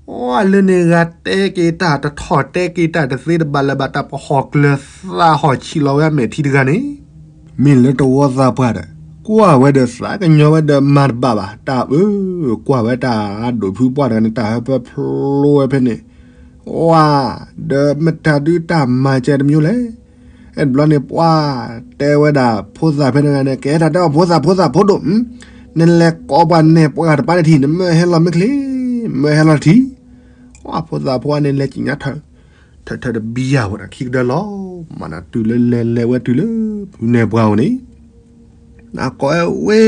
အိ လၢန့ၣ်ဂၤတဲက့ၤတၢ်တထီၣ် တဲက့ၤတၢ်တသ့တဘၣ်လၢၤဘၣ် တၢ်ပဟီၣ်ကျၢၤသးဟီၣ်ဆံးလီၤဝဲအမဲာ်ထံတဂၤန့ၣ် မ့ၢ်လၢတဝီသးပှၢ်ဒီး ကွၢ်ဝဲဒီးသးကညီၤဝဲဒီးမၤတဘၣ်ဘၣ် တၢ်အၢ ကွၢ်ဝဲတၢ်ဒိၣ်ဖုပှၢ်တဂၤန့ၣ် တၢ်ဟၢဖၢဖျိဝဲဖဲန့ၣ်, ဝါ, ဒီးမတၤဒုတၢ်မၤကဲတမံၤလဲၣ်, အဲၣ်တဘျီန့ၣ် ပှၤတဲဝဲဒၣ်ဖိသၣ်ဖဲန့ၣ်ဂၤန့ၣ် ကဲတၢ်တဲအီၤဖိသၣ်ဖိသၣ်ဖိဒိၣ်, နလဲၤကိးပှၤနဲၣ်ပှၤတပၢ်န့ၣ်ထံၣ် နမ့ၢ်ဟဲလီၤမ့ၢ်ချ့, မ့ၢ်ဟဲလီၤထံၣ်, ဝါ ဖိသၣ်ဖိအန့ၣ်လဲၤကညးထၢၣ် ထၢၣ်ထၢၣ်တဘံယၢ်ဝဲဒၣ်ခံကဒၢလီၤ, မၤနၤတုၤလၢလဲၤလဲၤဝဲတုၤလၢ ဖုနဲၣ်ပှၤဧိၤန့ၣ်, နကိးဝဲ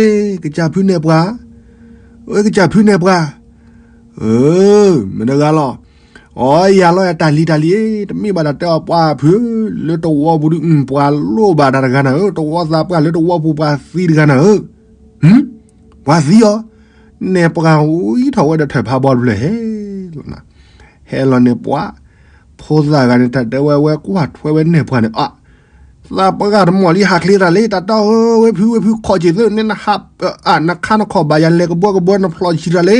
ကစၢ်ဖုနဲၣ်ပှၤ, ဝဲကစၢ်ဖုနဲၣ်ပှၤ, အၢ, မ့ၢ်တဂၤလီၤ, အိ ယၤလီၤ တၢ်လံၤတၢ်လံၤ, တမ့ၢ်ဘၣ်တၢ်တဲအီၤပှၤဖု, လၢတဝီပူၤဒု ပှၤလိၣ်ဘၣ်တၢ်တဂၤနၤဧၢ, တဝီသးပှၢ်လၢတဝီပူၤပှၤသံတဂၤနၤဧၢ, ပှၤသံအီၤ, နဲၣ်ပှၤဝံထီၣ်ဝဲဒီးထၢၣ်ဖးဘီတဖျၢၣ်ဟဲလီၤနၤ, ဟဲလီၤန့ၣ်ပှၤ, ဖိသၣ်ဂၤန့ၣ် တၢ်တဲဝဲဝဲကွၢ်ထွဲဝဲနဲၣ်ပှၤန့ၣ် အ သးပှၢ်တမီၢ်လံဟးချ့တၢ်လံ တၢ်တဲအီၤဧၢ ဝဲဖုဝဲဖုခီၣ်က့ၤသ့ၣ် နဟး, နခါနခီၣ်ဘၣ်ယၤလဲၤကဘီကဘီနဖျိးဆံးတၢ်လံ,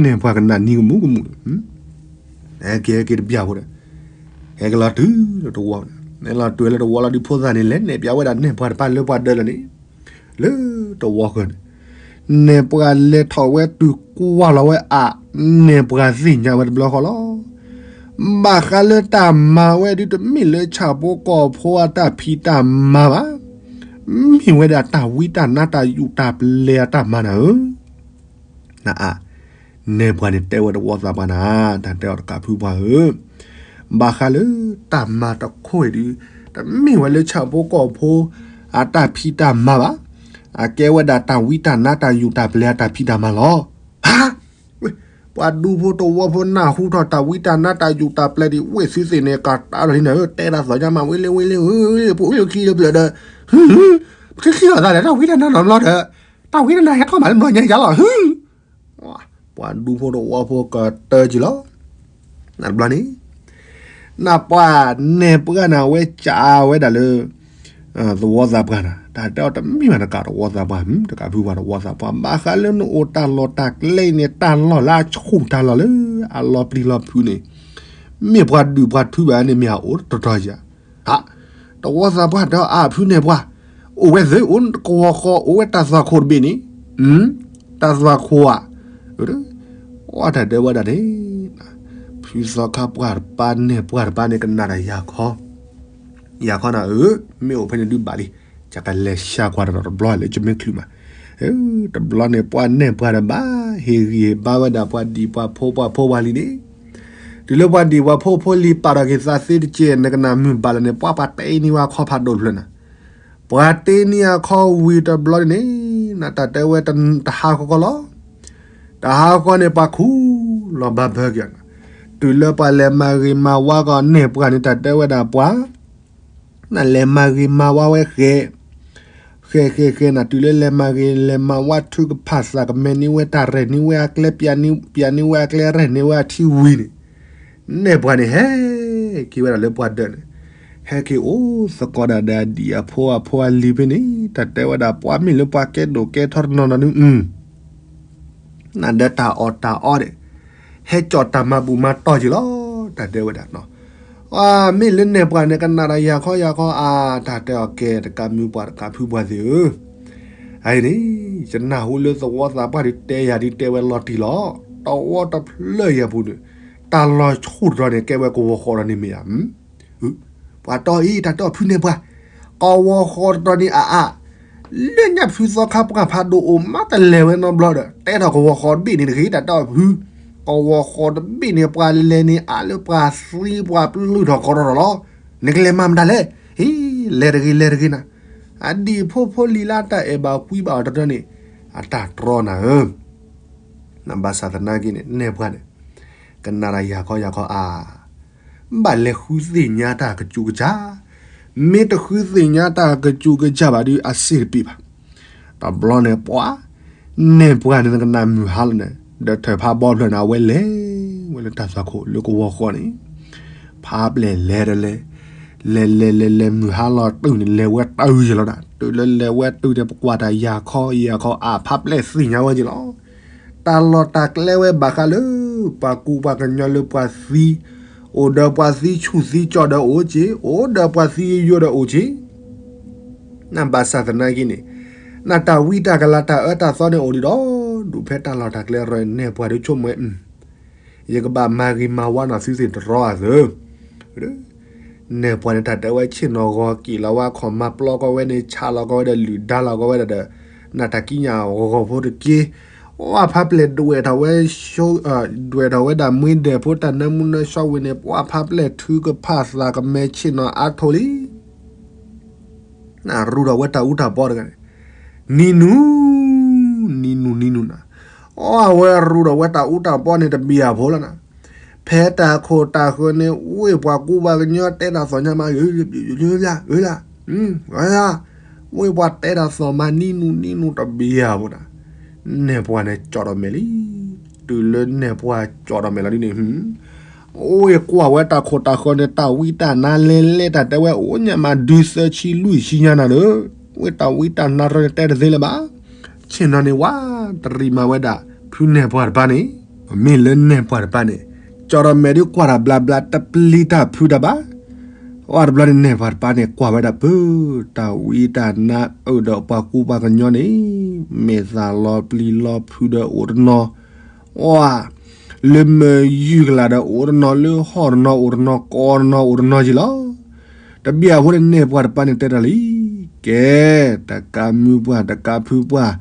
နဲၣ်ပှၤကနၣ်နံၤကမူးကမူး, ဟဲက့ၤဟဲက့ၤတဘျီဖိဒီး, ဟဲက့ၤလီၤတုၤလၢတဝီ, ဟဲလီၤတုၤလၢတဝီလီၤဒုး ဖိသၣ်န့ၣ် လဲၤနဲၣ်ပျးဝဲဒၣ်နဲၣ်ပှၤတပၢ်လၢပှၤဒၢးလီၤန့ၣ် လၢတဝီဃၢၤန့ၣ်, နဲၣ်ပှၤလဲၤထီၣ်ဝဲတုၤကွၢ်လီၤဝဲအါ, နဲၣ်ပှၤသ့ၣ်ညါဝဲတဘျီဃီလီၤ. ဘၣ်ဃးလၢတၢ်မၤဝဲဒုး တမ့ၢ်လၢဆၣ်ဖိကီၢ်ဖိအတၢ်ဖံးတၢ်မၤဘၣ်, မ့ၢ်ဝဲဒၣ်တၢ်ဝံတၢ်နါတၢ်ယူးတၢ်ပျဲၤအတၢ်မၤနၤဧၢ နအါ, နဲၣ်ပှၤန့ၣ်တဲဝဲတဝီသးပှၢ်နၤ, တၢ်တဲအီၤတကးဖုပှၢ်ဧၢ, ဘၣ်ဃးလၢတၢ်မၤတခိၣ်အံၤဒုး, တမ့ၢ်ဝဲလၢဆၣ်ဖိကီၢ်ဖိ အတၢ်ဖံးတၢ်မၤဘၣ်, အကဲဝဲဒၣ်တၢ်ဝံတၢ်နါတၢ်ယူးတၢ်ပျဲၤအတၢ်ဖံးတၢ်မၤလီၤ. ဟါ, ပှၤဒူဖိတဝီဖိနၢ်ဟူထီၣ်တၢ်ဝံတၢ်နါတၢ်ယူးတၢ်ပျဲၤဒံး ဝ့ၢ်သုသ့ၣ်န့ၣ် ကးတၢ်လီၤလံနၤဧၢ, တဲဒၣ်သီညါမး ဝ့ၢ်လ့ဝ့ၢ်လ့ဧၢ, ပအိၣ်လၢခံလၢပျၢၤဒီး, ပချံချံလီၤသးဒီး တၢ်ဝံတၢ်နါနီတဘျီဒီး, တၢ်ဝံတၢ်နါဟဲထီၣ်မးလၢဘျီညါယါလီၤ, ပှၤဒူဖိတဝီဖိကတၢၢ်ကံလီၤ. နတဘျီန့ၣ် နပှၤနဲၣ်ပှၤနၤဝဲကးဝဲဒၣ်လၢ သဝီသးပှၢ်နၤ, တၢ်တဲအီၤတမ့ၢ်ဘၣ်တကးတဝီသးပှၢ်, တကးဖုပှၢ်တဝီသးပှၢ်, ဘၣ်ဃးလၢနအိၣ်တၢ်လီၢ်တၢ်ကျဲအံၤန့ၣ် တၢ်လီၢ်လၢအဆူၣ်တၢ်လီၢ်လၢ အလီၤပျံၤလီၤဖုးန့ၣ်, မ့ၢ်ပှၤဒုၣ်ပှၤထူဘၣ်န့ၣ် မ့ၢ်အအိၣ်တတီၤယၤ တဝီသးပှၢ်ဒီးအဖုနဲၣ်ပှၤ, အိၣ်ဝဲသ့ၣ်အိၣ်ကဝီၤဃီ အိၣ်ဝဲတၢ်သွၣ်ခိၣ်တဘ့ၣ်န့ၣ်, တၢ်သွၣ်ခိၣ်ဧါ, အီတၢ်ဒဲဝဲဒၣ်န့ၣ်, ဖုသီခါပှၢ်တပၢ်နဲၣ်ပှၢ်တပၢ်န့ၣ် ကနၣ်တၢ်ယၤခီ, ယၤခီနၤဧၢ, မ့ၢ်အိၣ်ဖဲန့ၣ်ဒုးဘၣ်လံ, ယကလဲၤဆှၢကွၢ်တဘျီလၢယမ့ၢ်ချုးမး, တဘျီန့ၣ် ပှၤနဲၣ်ပှၤတဘၣ်, ဟ့ၣ်ဂံၢ်ဟ့ၣ်ဘါဝဲဒၣ်ပှၤဒံၣ်ပှၤဖိပှၤဖိပှၤလံၤန့ၣ် တုၤလၢပှၤဒံၣ်ပှၤဖိဖိလံၤပာ်ထီၣ်က့ၤသးသ့တက့ၢ် နကနၣ်မုာ်ဘၣ်လၢၤန့ၣ် ပှၤပှၤတ့န့ၢ်ဝဲအခီဖးဒိၣ်တဖျၢၣ်နၤ, ပှၤတ့န့ၢ်အခီဝံၤတဘျီန့ၣ်, နတၢ်တဲဝဲတဟါဃီဃီလီၤ, တဟါဃီန့ၣ် ပှၤခူၣ်လီၤဘၣ်ဘၢက့ၤနၤ, တုၤလၢပှၤလဲၤမၤဂ့ၤမၤဝါကီးနဲၣ်ပှၤန့ၣ် တၢ်တဲဝဲဒၣ်ပှၤ နလဲၤမၤဂ့ၤမၤဝါဝဲဃဲ, ဃဲဃဲဃဲနၤ တုၤလၢလဲၤမၤဂ့ၤလဲၤမၤဝါ ထုကဖၣ်သးကမဲာ်န့ၢ်ဝဲတၢ်ရဲၣ်န့ၢ်ဝဲအကျဲ ပျးန့ၢ်ဝဲအကျဲ ရဲၣ်န့ၢ်ဝဲအထံဝံၤန့ၣ်, နဲၣ်ပှၤန့ၣ်ဟဲ ဟဲက့ၤဝဲဒၣ်လၢပှၤဒၢးန့ၣ်, ဟဲက့ၤအိၣ်သကိးဒၣ်ဒီးအဒံၣ်အဖိအဖိအလံၤဖဲန့ၣ်, တၢ်တဲဝဲဒၣ်ပှၤမ့ၢ်လၢပှၤကဲဒိၣ်ကဲထီတနီၤနီၤဒုး, နဒီးတၢ်အီၣ်တၢ်အီန့ၣ်, ဟဲကၠီၣ်တၢ်မၤဘူၣ်မၤတီၢ်က့ၤလီၤ, တၢ်တဲဝဲဒၣ်နီၤ. မ့ၢ်လၢနဲၣ်ပှၢ်န့ၣ် ကနၣ်ဒီးယၤခီယၤခီအါ, တၢ်တဲအီၤကဲ တကးမုၢ်ပှၢ်တကးဖုပှၢ်သ့ၣ်ဧၢ, အအံၤန့ၣ် ယနၢ်ဟူလၢသဝီသးပှၢ်ဒုးတဲယၤဒုးတဲဝဲလီၤတံၢ်လီၤ, တဝီတဖျၢၣ်အံၤအပူၤန့ၣ်, တၢ်လီၤဆူၣ်တရီန့ၣ် ကဲဝဲကဝီၤဃီဒီးန့ၣ်မ့ၢ်ဧါ ပှၤတီအံၤ တၢ်တဲအီၤဖုနဲၣ်ပှၢ်, ကဝီၤဃီတရီန့ၣ်အါအါ, လၢညၣ်ဖုသီခါပှၢ်ဖးဒိၣ်အိၣ်မးတလဲၤဝဲနီတဘျီဒီး တဲထီၣ်ကဝီၤဃီတဘ့ၣ်န့ၣ်တဂ့ၤ တၢ်တဲအီၤဖု, ကဝီၤဃီတဘ့ၣ်န့ၣ် ပှၤလဲၤန့ၣ်အါလၢပှၤသံပှၤပျုၢ်ထီၣ်ကီထီၣ်လီၤ, နကလဲၤမၤမတၤလဲၣ်, ဟ့ၣ် လဲၤတဂ့ၤလဲၤတဂ့ၤနၤ, အဒံၣ်ဖိဖိလံၤလၢတၢ်အဲၣ်ဘၣ်ကွံဘၣ်အီၤတရီန့ၣ်, အတၢ်တြီနၤဧၢ နဘၣ်ဆၣ်သနာ်က့န့ၣ် နဲၣ်ပှၢ်န့ၣ် ကနၣ်ဒီးယၤခီယၤခီအါ, ဘၣ်လဲၤဃုသ့ၣ်ညါတၢ်ကစူးကစၢ်, မ့ၢ်တဃုသ့ၣ်ညါတၢ်ကစူးကစၢ်ဘၣ်ဒုးအစ့ၣ်တပ့ၢ်ဘၣ်. တဘျီန့ၣ်ပှၤ, နဲၣ်ပှၢ်န့ၣ် နကနၣ်မုၢ်ဟါလီၤန့ၣ် ဒီးထၢၣ်ဖးဘီဖျၢၣ်န့ၣ် အဝဲလဲၤဝဲလၢတၢ်သွၣ်ခိၣ်လၢကဝီၤဃီန့ၣ်, ဖးပျဲၢ်လဲၤဒီးလဲၤ, လဲၤလဲၤလဲၤလဲၤမုၢ်ဟါလီၤတုၤန့ၣ် လဲၤဝဲတၢ်အုယလီၤနၤ, တုၤလၢလဲၤဝဲတုၤန့ၣ် ပကွၢ်တၢ်ယၤခီယၤခီအါ ဖးပျဲၢ်သ့ၣ်ညါဝဲက့ၤလီၤ. တၢ်လီၢ်တၢ်ကျဲဝဲဘၣ်ဃးလၢ ပှၤကူပှၤကညီလၢပှၤသံ, အိၣ်ဒီးပှၤသံဆူၣ်သံကၠီၣ်ဒီးအိၣ်က့ၤ, အိၣ်ဒီးပှၤသံယိယိဒီးအိၣ်က့ၤ နဘၣ်ဆၣ်သနာ်က့န့ၣ်, နတၢ်ဝံတၢ်ကလၤတၢ်အၢတၢ်သီန့ၣ်အိၣ်ဒံးဒီး, ဒူၣ်ဖဲတၢ်လီၢ်တၢ်ကျဲရီန့ၣ် နဲၣ်ပှၢ်ဒုးဆိကမိၣ်, ယကဘၣ်မၤဂ့ၤမၤဝါနီၢ်သုသ့ၣ်တရီအသိး, နဲၣ်ပှၢ်န့ၣ် တၢ်တဲဝဲဆ့ၣ်နီၤဂီၤက့ၤလီၤဝဲ ခီၣ်မၤပျီကီဝဲန့ၣ် ဆးလီၤကီဝဲဒီးလုၢ်ဒါလီၤကီဝဲဒၣ်ဒီး, နတၢ်ကံးညာ်ဂီၤဂီၤဖိတက့ၢ်, ပှၤဖးပျဲၢ်ဒွဲၣ်ထီၣ်ဝဲ ဒွဲၣ်ထီၣ်ဝဲဒၣ်မွ့ဒဲးဖိတၢ်နၢမူနၢဆှီဝံၤန့ၣ် ပှၤဖးပျဲၢ်ထုကဖၣ်သးကမဲဆ့ၣ်နီၤအါထီၣ်လံ နရူဒီးဝဲတၢ်အူတၢ်ပီတဂၤန့ၣ်, နံၤနူၤ, နံၤနူၤနံၤနူၤနၤ, အဝဲရူဒီးဝဲတၢ်အူတၢ်ပီန့ၣ်တဘံၣ်အဖိလီၤနၤ, ဖဲတၢ်ခိၣ်တၢ်ဃၢၤန့ၣ် ဝ့ၢ်ပှၤကူပှၤကညီတဲတၢ်သီၣ်ညါမး, ဝ့ၢ်ပှၤတဲတၢ်သီၣ်မးနံၤနူၤနံၤနူၤတဘံၣ်အဖိနၤ, နဲၣ်ပှၢ်န့ၣ်ကၠီၣ်ထီၣ်မဲာ်လံ, တုၤလၢနဲၣ်ပှၢ်ကၠီၣ်ထီၣ်မဲာ်လီၤဒ်န့ၣ် အိၣ်ကွၢ်ဝဲတၢ်ခိၣ်တၢ်ဃၢၤန့ၣ် တၢ်ဝံတၢ်နါလဲၤလဲၤတၢ်တဲဝဲအိၣ်ညါမးဒုးသၢဆံလွံၢ်ဆံညါနၤဒီး, ဝ့ၢ်တၢ်ဝံတၢ်နါတရီန့ၣ်တဲတသ့လၢၤဘၣ်. ဆ့ၣ်နီၤန့ၣ်ဝဲ, တရံးမၤဝဲဒၣ်, ဖုနဲၣ်ပှၢ်တပၤန့ၣ်, မ့ၢ်လၢနဲၣ်ပှၢ်တပၤန့ၣ်, ကၠီၣ်ထီၣ်မဲာ်ဒုးကွၢ်တၢ်ဘျါဘျါတပျံၤတၢ်ဖုးတၢ်ဘၣ်. အတဘျီန့ၣ်နဲၣ်ပှၢ်တပၤန့ၣ် ကွၢ်ဝဲဒၣ်ပၢ, တၢ်ဝံတၢ်နါအုၣ်ဒီးပှၤကူပှၤကညီန့ၣ်, မဲာ်သၣ်လီၤပျံၤလီၤဖုးဒီးအိၣ်တနီၤ, အ လၢမ့ၢ်ယုၢ်ကလာ်ဒီးအိၣ်တနီၤ, လၢဟီၣ်တနီၤအိၣ်တနီၤ, ကိးတနီၤအိၣ်တနီၤက့ၤလီၤ. တဘံၣ်အဖိန့ၣ်နဲၣ်ပှၢ်တပၤန့ၣ်တဲတၢ်လံ, ကဲ, တကးမုၢ်ပှၢ်တကးဖုပှၢ်,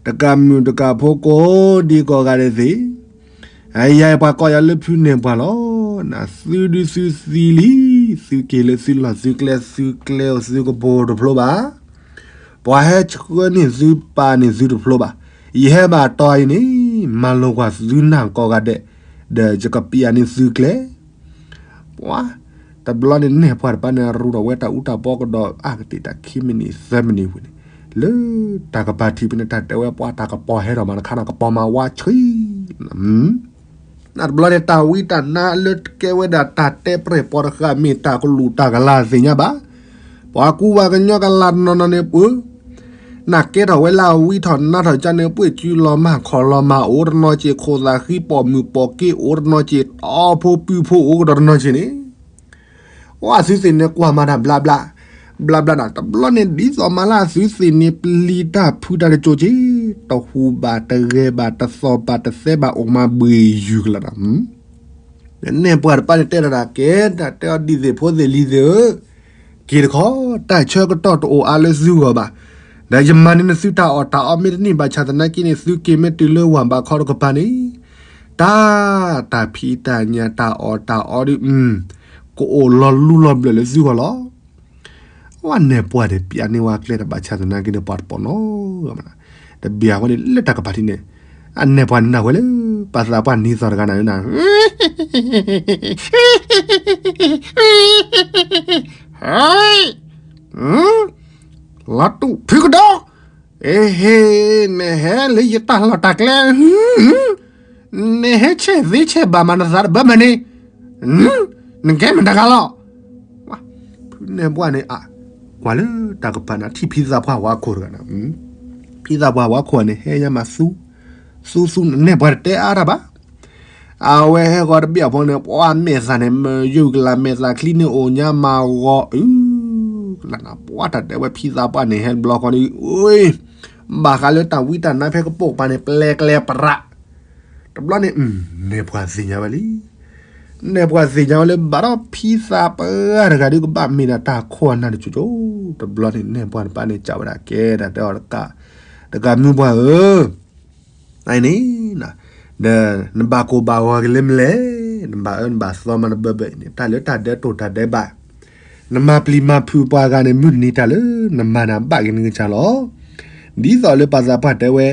တကးမုၢ်တကးဖိကိးဒံကိးဂၤဒဲးသ့ၣ်, ယၤပှၤကိးယၤလၢဖုနဲၣ်ပှၢ်လီၤ. နသုဒုးသုသံလံ, သုက့ၤလၢသုလီၢ်သုကျဲ, သုကျဲအိၣ်သုကပိၤတဖျိဘၣ်. ပှၤဟဲဆှၢန့ၢ်သုပာ်န့ၢ်သုတဖျိဘၣ်. ယဟဲဘၣ်တီၤအံၤန့ၣ်, မၤလိာ်ကွၢ်သုနၢ်ကိးဂၤဒဲး, ဒီးယကပျးန့ၢ်သုကျဲ ပှၤ, တဘျီန့ၣ်နဲၣ်ပှၢ်တပၤန့ၣ် ရူဒီးဝဲတၢ်အူတၢ်ပီကဒီးအါကတံာ်တၢ်ခံမံးနံးသၢမံးနံးဝံၤန့ၣ်, လၢတၢ်ကပၤထံးဖဲန့ၣ် တၢ်တဲဝဲပှၤတၢ်ကပီၤဟဲထီၣ်မးတခါန့ၣ် ကပီၤမၤဝါဆှံ, နတဘျီန့ၣ် တၢ်ဝံတၢ်နါလၢကဲဝဲဒၣ်တၢ်တဲပြဲၢ်ပီၤတဃာ် မ့ၢ်တၢ်ကလူးတၢ်ကလၤသ့ၣ်ညါဘၣ်. ပှၤကူပှၤကညီကလၤတနီၤနီၤန့ၣ်ပှၤ နၢ်ကဲထီၣ်ဝဲလၢအဝံထီၣ်နါထီၣ်ကန့ၣ် ပှ့ၤစုလီၤမၢ်ခီၣ်လီၤမၢ်အိၣ်တနီၤက့ၤ ခိၣ်သၣ်ဃံပိာ်မုၣ်ပိာ်က့ၤအိၣ်တနီၤက့ၤ တီဖိပုဖိအိၣ်ကဒီးတနီၤက့ၤန့ၣ် အသုသ့ၣ်န့ၣ်ကွၢ်မၤတၢ်ဘျါဘျါ, ဘျါဘျါဒၣ် တဘျီန့ၣ်ဒ်သိးမးလၢအသုသ့ၣ်န့ၣ်ပျံၤတၢ်ဖုးတၢ်တစိၤက့ၤ, တဟူးဘၣ်တဂဲၤဘၣ် တသီၣ်ဘၣ်တသဲဘၣ် အိၣ်မးဘှ့ၣ်ယုၢ်ကလးဒၣ် နဲၣ်ပှၢ်တပၤန့ၣ်တဲဒၣ်တၢ်ကဲ တၢ်တဲအီၤဒ်သ့ၣ်ဖိသ့ၣ်လံၤသ့ၣ်ဧၢ, က့ၤတခီ, တၢ်ဆၢကတီၢ်တအိၣ်အါလၢသုဂီၢ်ဘၣ်. ဒီးယမၤန့ၢ်နသုတၢ်အီၣ်တၢ်အီမ့ၢ်တန့ၢ်ဘၣ်ဆၣ်သနာ်က့န့ၣ် သုက့ၤမ့ၢ်တုၤလၢဝၤဘးခီတကပၤန့ၣ်, တၢ်, တၢ်ဖံးတၢ်ညၣ်တၢ်အီၣ်တၢ်အီဒုး, ကအိၣ်လီၤလူလီၤဘျၢၣ်လၢသုဂီၢ်လီၤ. ဝဲနဲၣ်ပှၢ်န့ၣ် ပျးန့ၢ်ဝဲကျဲတဘၣ်ဆၣ်သနာ်က့န့ၣ် ပှၤတပိာ်နီၣ်မး, တဘံၣ်အဃိန့ၣ် လၢတၢ်ကပၤထံးန့ၣ်, အနဲၣ်ပှၢ်န့ၣ်နၢ်ဝဲလၢ ပှၤသးပှၢ်နံၤသီၣ်တဂၤနၤဧၢနၤ, လီၤတူာ်ဖုကဒီး, အဟ့, နဟဲလၢယတၢ်လီၢ်တၢ်ကျဲ, နဟဲဆဲးသ့ဆဲးဘၣ်မးနသးတဘၢမးန့ၣ်, နကဲမတၤတဂၤလီၤ. ဖုနဲၣ်ပှၢ်န့ၣ် ကွၢ်လၢတၢ်ကပၤန့ၣ် ထံၣ်ဖံသးပှၢ်ဝါခိၣ်တဂၤန့ၣ်, ဖံသးပှၢ်ဝါခိၣ်န့ၣ် ဟဲညါမးသူ, သူသူန့ၣ် နဲၣ်ပှၢ်တတဲအါတၢ်ဘၣ်. အဝဲဟဲဃီၤတဘ့ၣ်အဖိန့ၣ် ပှၤမဲာ်သၣ်န့ၣ် မ့ၢ်ယုၢ်ကလး မဲာ်သၣ်ချံန့ၣ်အိၣ်ညါမးဂီၤအု, ကလးနၤ ပှၤတၢ်တဲဝဲဖံသးပှၢ်န့ၣ် ဟဲတဘျီဃီဒီး ဘၣ်ဃးလၢတၢ်ဝံတၢ်နါဖဲကပိာ်ကပၤန့ၣ် ပျဲကျဲပရး, တဘျီန့ၣ် နဲၣ်ပှၢ်သ့ၣ်ညါဝဲလံ. နဲၣ်ပှၢ်သ့ၣ်ညါဝဲလၢ ဘၣ်ဒီးဖံသးပှၢ်တဂၤဒီး ကဘၣ်မ့ၢ်ဒၣ်တၢ်ခိၣ်အနၢ်တစိၤစိၤ, တဘျီန့ၣ် နဲၣ်ပှၢ်တပၢ်န့ၣ် စံးဝဲဒၣ်ကဲ တၢ်တဲအီၤတကး, တကးမုၢ်ပှၢ်ဧၢ, အန့ၣ်, ဒီးနဘၣ်ကိၢ်ဘၣ်ဂီၤက့ၤလၢမနုၤလဲၣ်, နဘၣ်အၢနဘၣ်သီမးတဘၢဘၢအံၤန့ၣ် တၢ်လၢတၢ်ဒဲးတိၢ်တၢ်ဒဲးဘၣ်, နမၤပျံၤမၤဖုးပှၤဂၤန့ၣ် မုၢ်တနံၤတၢ်လၢနမၤန့ၣ် ဘၣ်က့ၤနကစၢ်လီၤ. ဒ်သိးလၢပှၤသးပှၢ်တဲဝဲ,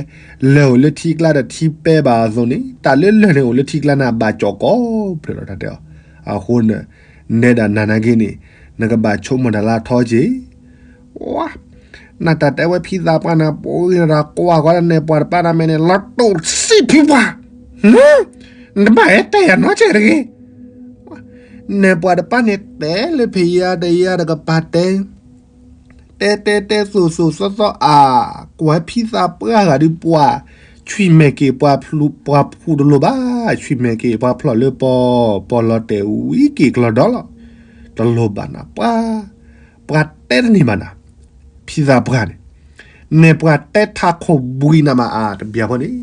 လၢၢ်အိၣ်လၢထံကျါဒီးထံပဲဘၣ်အသိးန့ၣ် တၢ်လၢလၢၢ်န့ၣ်အိၣ်လၢထံကျါန့ၣ် ဘၣ်ကၠီၣ်ကီၢ်ဖျၢၣ်လီၤ တၢ်တဲအီၤ. အဃိန့ၣ်, နဲဒၣ်နၤနာ်က့န့ၣ်, နကဘၣ်ဆိကမိၣ်တၢ်လၢအထီက့ၤ နတၢ်တဲဝဲဖံသးပှၢ်န့ၣ် ပှၤဂ့ၤတၢ်ကွၢ်ဃီဒီးနဲၣ်ပှၢ်တပၢ်န့ၣ်မ့ၢ်န့ၣ် လီၤတိၢ်စံးဖံပှၢ်, နတဘၣ်ဟဲတဲယၤနီတစဲးတဂ့ၤ. နဲၣ်ပှၢ်တပၢ်န့ၣ်တဲလၢဖံးယၤတယၤတကပၤတဲ, တဲတဲတဲသိးသိးသီသီအါ, ကွၢ်ဖံသးပှၢ်ဂၤဒုးပှၤ, ဆွံမဲာ်က့ၤပှၤဖူတလိၤဘၣ်, ဆွံမဲာ်က့ၤပှၤဖျီၣ်လၢပီ, ပီၢ်လီၤတဲာ်ဝံက့ၤကျီဒီလီၤ, တလိၤဘၣ်နၤပှၤ, ပှၤတဲတန့ၢ်ဘၣ်နၤ, ဖံသးပှၢ်န့ၣ်, နဲၣ်ပှၢ်တဲထးခိၣ်ဘှံးနၤမးအါ တဘျီဖိန့ၣ်,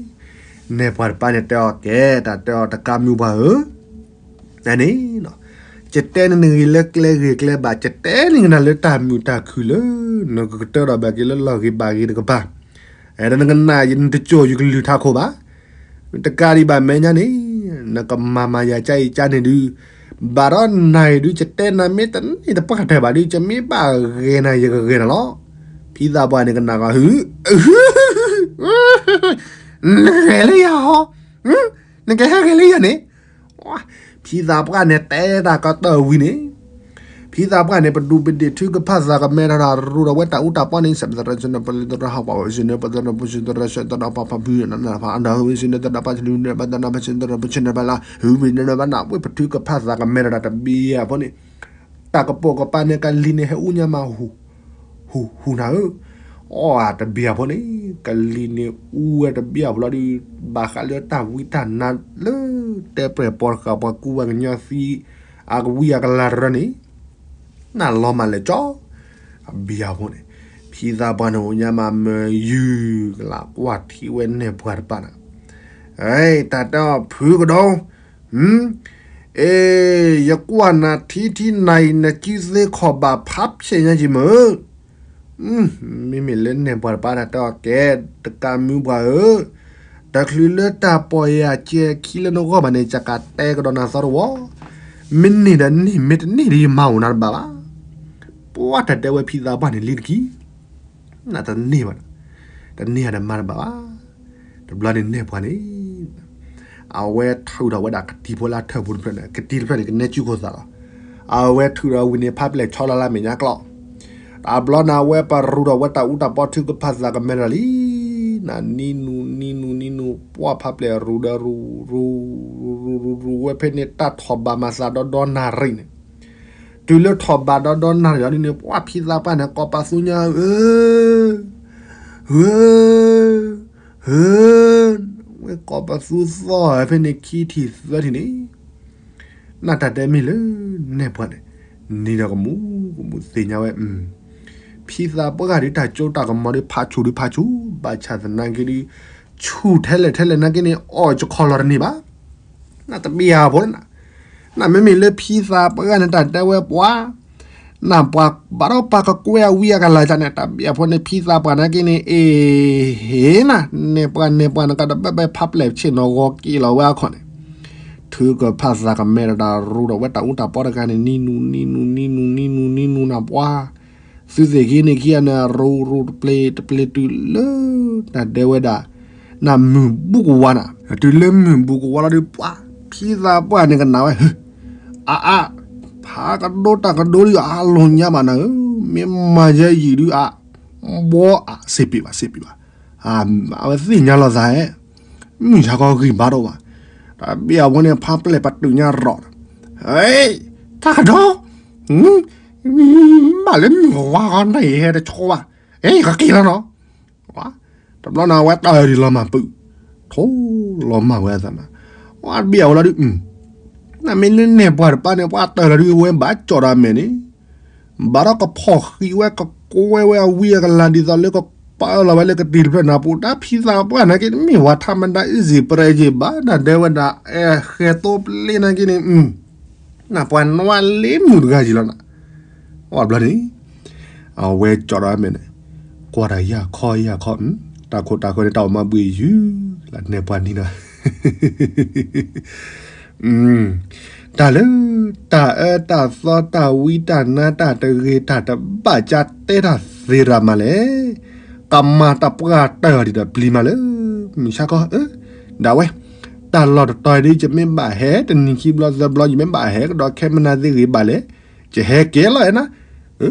နဲၣ်ပှၢ်တပၢ်န့ၣ်တဲအီၤကဲ တၢ်တဲအီၤတကးမုၢ်ပှၢ်ဧၢ န့ၣ်, ယတဲနဂ့ၤလၢကျဲဂ့ၤကျဲဘၣ် ယတဲနဂ့ၤနၤလၢတၢ်မုာ်တၢ်ခုၣ်လၢ နကကတၢၢ်ဒီးဘၣ်က့ၤလၢလီၢ်ဂ့ၤဘၣ်ဂ့ၤတကပၤ, ဒီးနကနၣ်ယတစိၤယကလုၢ်ထးခိၣ်ဘၣ်, တကးဒံးဘၣ်မဲာ်ညါန့ၣ်, နကမၤမၤယၤကါအံၤကါန့ၣ်ဒုး, ဘၣ်ဒီးနၤအံၤဒုး ယတဲနၤမ့ၢ်တန့ၢ်တပှၢ်တၢၢ်ဘၣ်ဒုး ယမ့ၢ်ဘၣ်ဂဲၤနၤယကဂဲၤနၤလီၤ. ဖံသးပှၢ်န့ၣ်ကနၣ်ကီး နဂဲၤလၢယၤဟီ, နကဟဲဂဲၤလၢယၤန့ၣ်, ဖံသးပှၢ်န့ၣ်တဲတၢ်ကတၢၢ်ဝံၤန့ၣ်, ဖံသးပှၢ်န့ၣ် ပဒူးပဒ့ၣ်ထုကဖၣ်သးကမဲထီၣ်တၢ် ရူဒီးဝဲတၢ်အူတၢ်ပီန့ၣ် စဲးသရၣ်စနၢပလၢတရၣ်ဟီၣ်ပှၤဝဲစနၢပသရၣ်ပူၤစနၢတရၣ်ရှဲတရၣ်ပှၤဖးဖုနၢ်ဖးအဒၢဝဲစနၢတရၣ်ပှၤစနၢပသရၣ်ပှၤစနၢပလၢ ဝံၤပထုကဖၣ်သးကမဲထီၣ်တၢ်တဘျီအံၤအဖိန့ၣ်, တၢ်ကပိာ်ကပၤန့ၣ် ကလံၤန့ၣ်ဟဲအူညါမး ဟူၣ်ဟူၣ်နၤဧၢ, အီၣ်တဘျီအဖိန့ၣ် ကလံၤန့ၣ်အူဝဲတဘျီအဖိလီၤဒုး, ဘၣ်ဃးလၢတၢ်ဝံတၢ်နါလၢ တဲပှဲၤပီတဃာ်ပှၤကူဝဲကညီသံ အကဝံအကလၤတရၢန့ၣ် နလီၤမးလဲၤကၠီ, အဘျီအဖိန့ၣ်, ဖံသးပှၢ်န့ၣ်အိၣ်ညါမးမၢယုၢ်ကလးကွၢ်ထံဝဲနဲၣ်ပှၢ်တပၢ်န့ၣ်, တၢ်တဲအီၤဖုကဒီး, အ့, ယကွၢ်နၤထံထံနၤအံၤ နစုသ့ခီၣ်ဘၣ်ဖးဖျဲးညါယံၤမၢ်, မ့မ့ၢ်လၢနဲၣ်ပှၢ်တပၢ်တၢ်တဲအီၤကဲ, တကးမုၢ်ပှၢ်ဧၢ, တချုးလၢတၢ်ပီၢ်ယၤကဲခံလၢနဂီၢ်ဘၣ်န့ၣ် ယကတဲကဒီးနၤသီတဝီ, မ့ၢ်န့ၢ်ဒီးန့ၢ် မ့ၢ်တန့ၢ်ဒီးယမၤအိၣ်နၤတဘၣ်ဘၣ်. ပှၤတၢ်တဲဝဲဖံသးပှၢ်န့ၣ်လံတက့ၢ်, နတန့ၢ်ဘၣ်, တန့ၢ်ဒီးမၤတဘၣ်ဘၣ်. တဘျီန့ၣ်နဲၣ်ပှၢ်န့ၣ် အဝဲထုးထီၣ်ဝဲဒၣ်ကတံၤဖိလၢအထၢၣ်ပူၤတဖျၢၣ်န့ၣ်, ကတံၤတဖျၢၣ်န့ၣ် ကနဲကုခိၣ်သးလီၤ. အဝဲထုးထီၣ်ဝံၤန့ၣ် ဖးပျဲၢ်ဆီလီၤလၢမဲာ်ညါကျီၢ်, တဘျီန့ၣ် အဝဲပရူးထီၣ်ဝဲတၢ်အူတၢ်ပီထုကဖၣ်သးကမဲထီၣ်လံ, နနံနူနံနူနံနူ ပှၤဖးပျဲၢ်ရူးဒီးရူး ရူး ရူး ရူး ရူးဝဲဖဲန့ၣ် တၢ်ထီၣ်ဘးမၤသးဒီဒီနၣ်ရံၣ်န့ၣ်, တုၤလၢထီၣ်ဘးဒီဒီနၣ်ရံၣ်အီၤဒ်န့ၣ် ပှၤဖံသးပှၢ်န့ၣ် ကိးပသူညါဧၢ ဧၢ, ဧၢ, ဝဲကိးပသူသီၣ်ဖဲန့ၣ်ခံထံၣ်သၢထံၣ်န့ၣ်, နတၢ်တဲမ့ၢ်လၢနဲၣ်ပှၢ်န့ၣ်, နံၤဒီးကမူးကမူးသ့ၣ်ညါဝဲ, ဖံသးပှၢ်ဂၤဒုးတၢ်ကၠိတၢ်ကမီၤဒုးဖးဆူၣ်ဒုးဖးဆူၣ်, ဘၣ်ဆၣ်သနာ်က့ဒုး, ဆူၣ်ထဲလဲၣ်ထဲလဲၣ်နာ်က့န့ၣ် အီၣ်ယခီၣ်လီၤတန့ၢ်ဘၣ်. နတဘၣ်အဖိလၢန, နမ့မ့ၢ်လၢဖံသးပှၢ်န့ၣ်တၢ်တဲဝဲပှၤ နပှၤဘၣ်ဒီးပှၤကကွဲအဝံအကလၤန့ၣ် တၢ်ဘၣ်အဖိန့ၣ် ဖံသးပှၢ်နာ်က့န့ၣ် အ့ၣ်, ဟ့ၣ်နၤ, နဲၣ်ပှၢ်နဲၣ်ပှၢ်နကဒီးဘၣ်ဘၣ်ဖးပျဲၢ်ဆ့ၣ်နီၤဂီၤက့ၤလီၤဝဲအခီၣ်န့ၣ်, ထုကဖၣ်သးကမဲဒီးတၢ်ရူးဒီးဝဲတၢ်အူတၢ်ပီတဂၤန့ၣ် နံနူနံနူနံနူနံနူနံနူနံနူနပှၤ သုသ့ၣ်က့ၤန့ၣ်ခံဂၤန့ၣ် ရူးရူးတပျ့ၤတပျ့ၤတုၤလၢ တၢ်ဒဲဝဲဒၣ် နၢ်မုၢ်ဘူကဝါနၤ, တုၤလၢမုၢ်ဘူကဝါလီၤဒုးပှၤ ဖံသးပှၢ်န့ၣ်ကနၣ်ဝဲ အါအါ, ဖးကဒိတၢ်ကဒိဒုးအါလိာ်ညါဘၣ်နၤဧၢ, မ့ၢ်မၤယဲယံာ်ဒုးအါ, ဘီအါ စ့ပ့ၤဘၣ် စ့ပ့ၤဘၣ်, အဝဲသ့ၣ်ညါလီၤသးဧဲ, မုၢ်ဆါခီဂံၢ်ဘါထီၣ်ဘၣ်, တၢ်ဘၣ်အဝဲန့ၣ် ဖးပျဲၢ်ပတုာ်ညါရီၣ်, ဟဲ တၢ်ကဒီး, ဘၣ်လၢမုၢ်ဝါဃီနၤ ယဟဲတဆိဘၣ်, အဲ ယကက့ၤလီၤနီၤ. တဘျီန့ၣ် အဝဲတၢ်အၢဒ်လီၤမၢ်ပုၢ်, ထိလီၤမၢ်ဝဲအသးနၤ, ဝဲတဘ့ၣ်အဝဲလီၤဒုး, နမ့ၢ်လၢနဲၣ်ပှၤတပၤန့ၣ် ပှၤတၢၢ်လီၤဒုး ဝဲဘၣ်ကၠီၣ်ဒီးအမဲာ်န့ၣ် ဘၣ်ဒီးကဖီၣ်ဃံးဝဲ ကကိးဝဲဝဲအဝံအကလၤ ဒ်သိးလၢကပာ်လီၤဝဲလၢကတံၤတဖျၢၣ်နၤပူၤ တၢ်ဖံသးပှၢ်နာ်က့ တမ့ၢ်ဝဲထးမတၤ easy prey က့ဘၣ် တၢ်တဲဝဲဒၣ် အဲ ဃဲသိပျ့နာ်က့န့ၣ်, နပှၤနွါလ့မုၢ်တဂၤယံၤလီၤနၤ, အီၣ်ဘျီန့ၣ် အဝဲကၠီၣ်ဒီးအမဲာ်န့ၣ်, ကွၢ်တၢ်ယၢ်ခီယၢ်ခီ, တၢ်ခိၣ်တၢ်ဃၢန့ၣ် တၢ်အိၣ်မးဘှံးယုၢ်လၢ နဲၣ်ပှၤနံၤနီၤ တၢ်လၢ တၢ်အၢတၢ်သီတၢ်ဝံတၢ်နါတၢ်တဂ့ၤ တၢ်တဘၣ်ကၢ်တဲတၢ်သ့ရၤမးလဲၣ်, ကမၤတၢ်ပှၢ်တၢၢ်အီၤဒ်ဒီးပျံၤမးလၢ မုၢ်ဆါခီဧၢ, ဒၣ်ဝဲ တၢ်လီၢ်တတီၤဒ် ယမ့ၢ်ဘၣ်ဟဲတနံၤခံဘျီသၢဘျီ ယမ့ၢ်ဘၣ်ဟဲကဒီးခဲမနၤသ့ဂ့ၤဘၣ်လဲၣ်, ယဟဲက့ၤလီၤအဲၣ်နၤ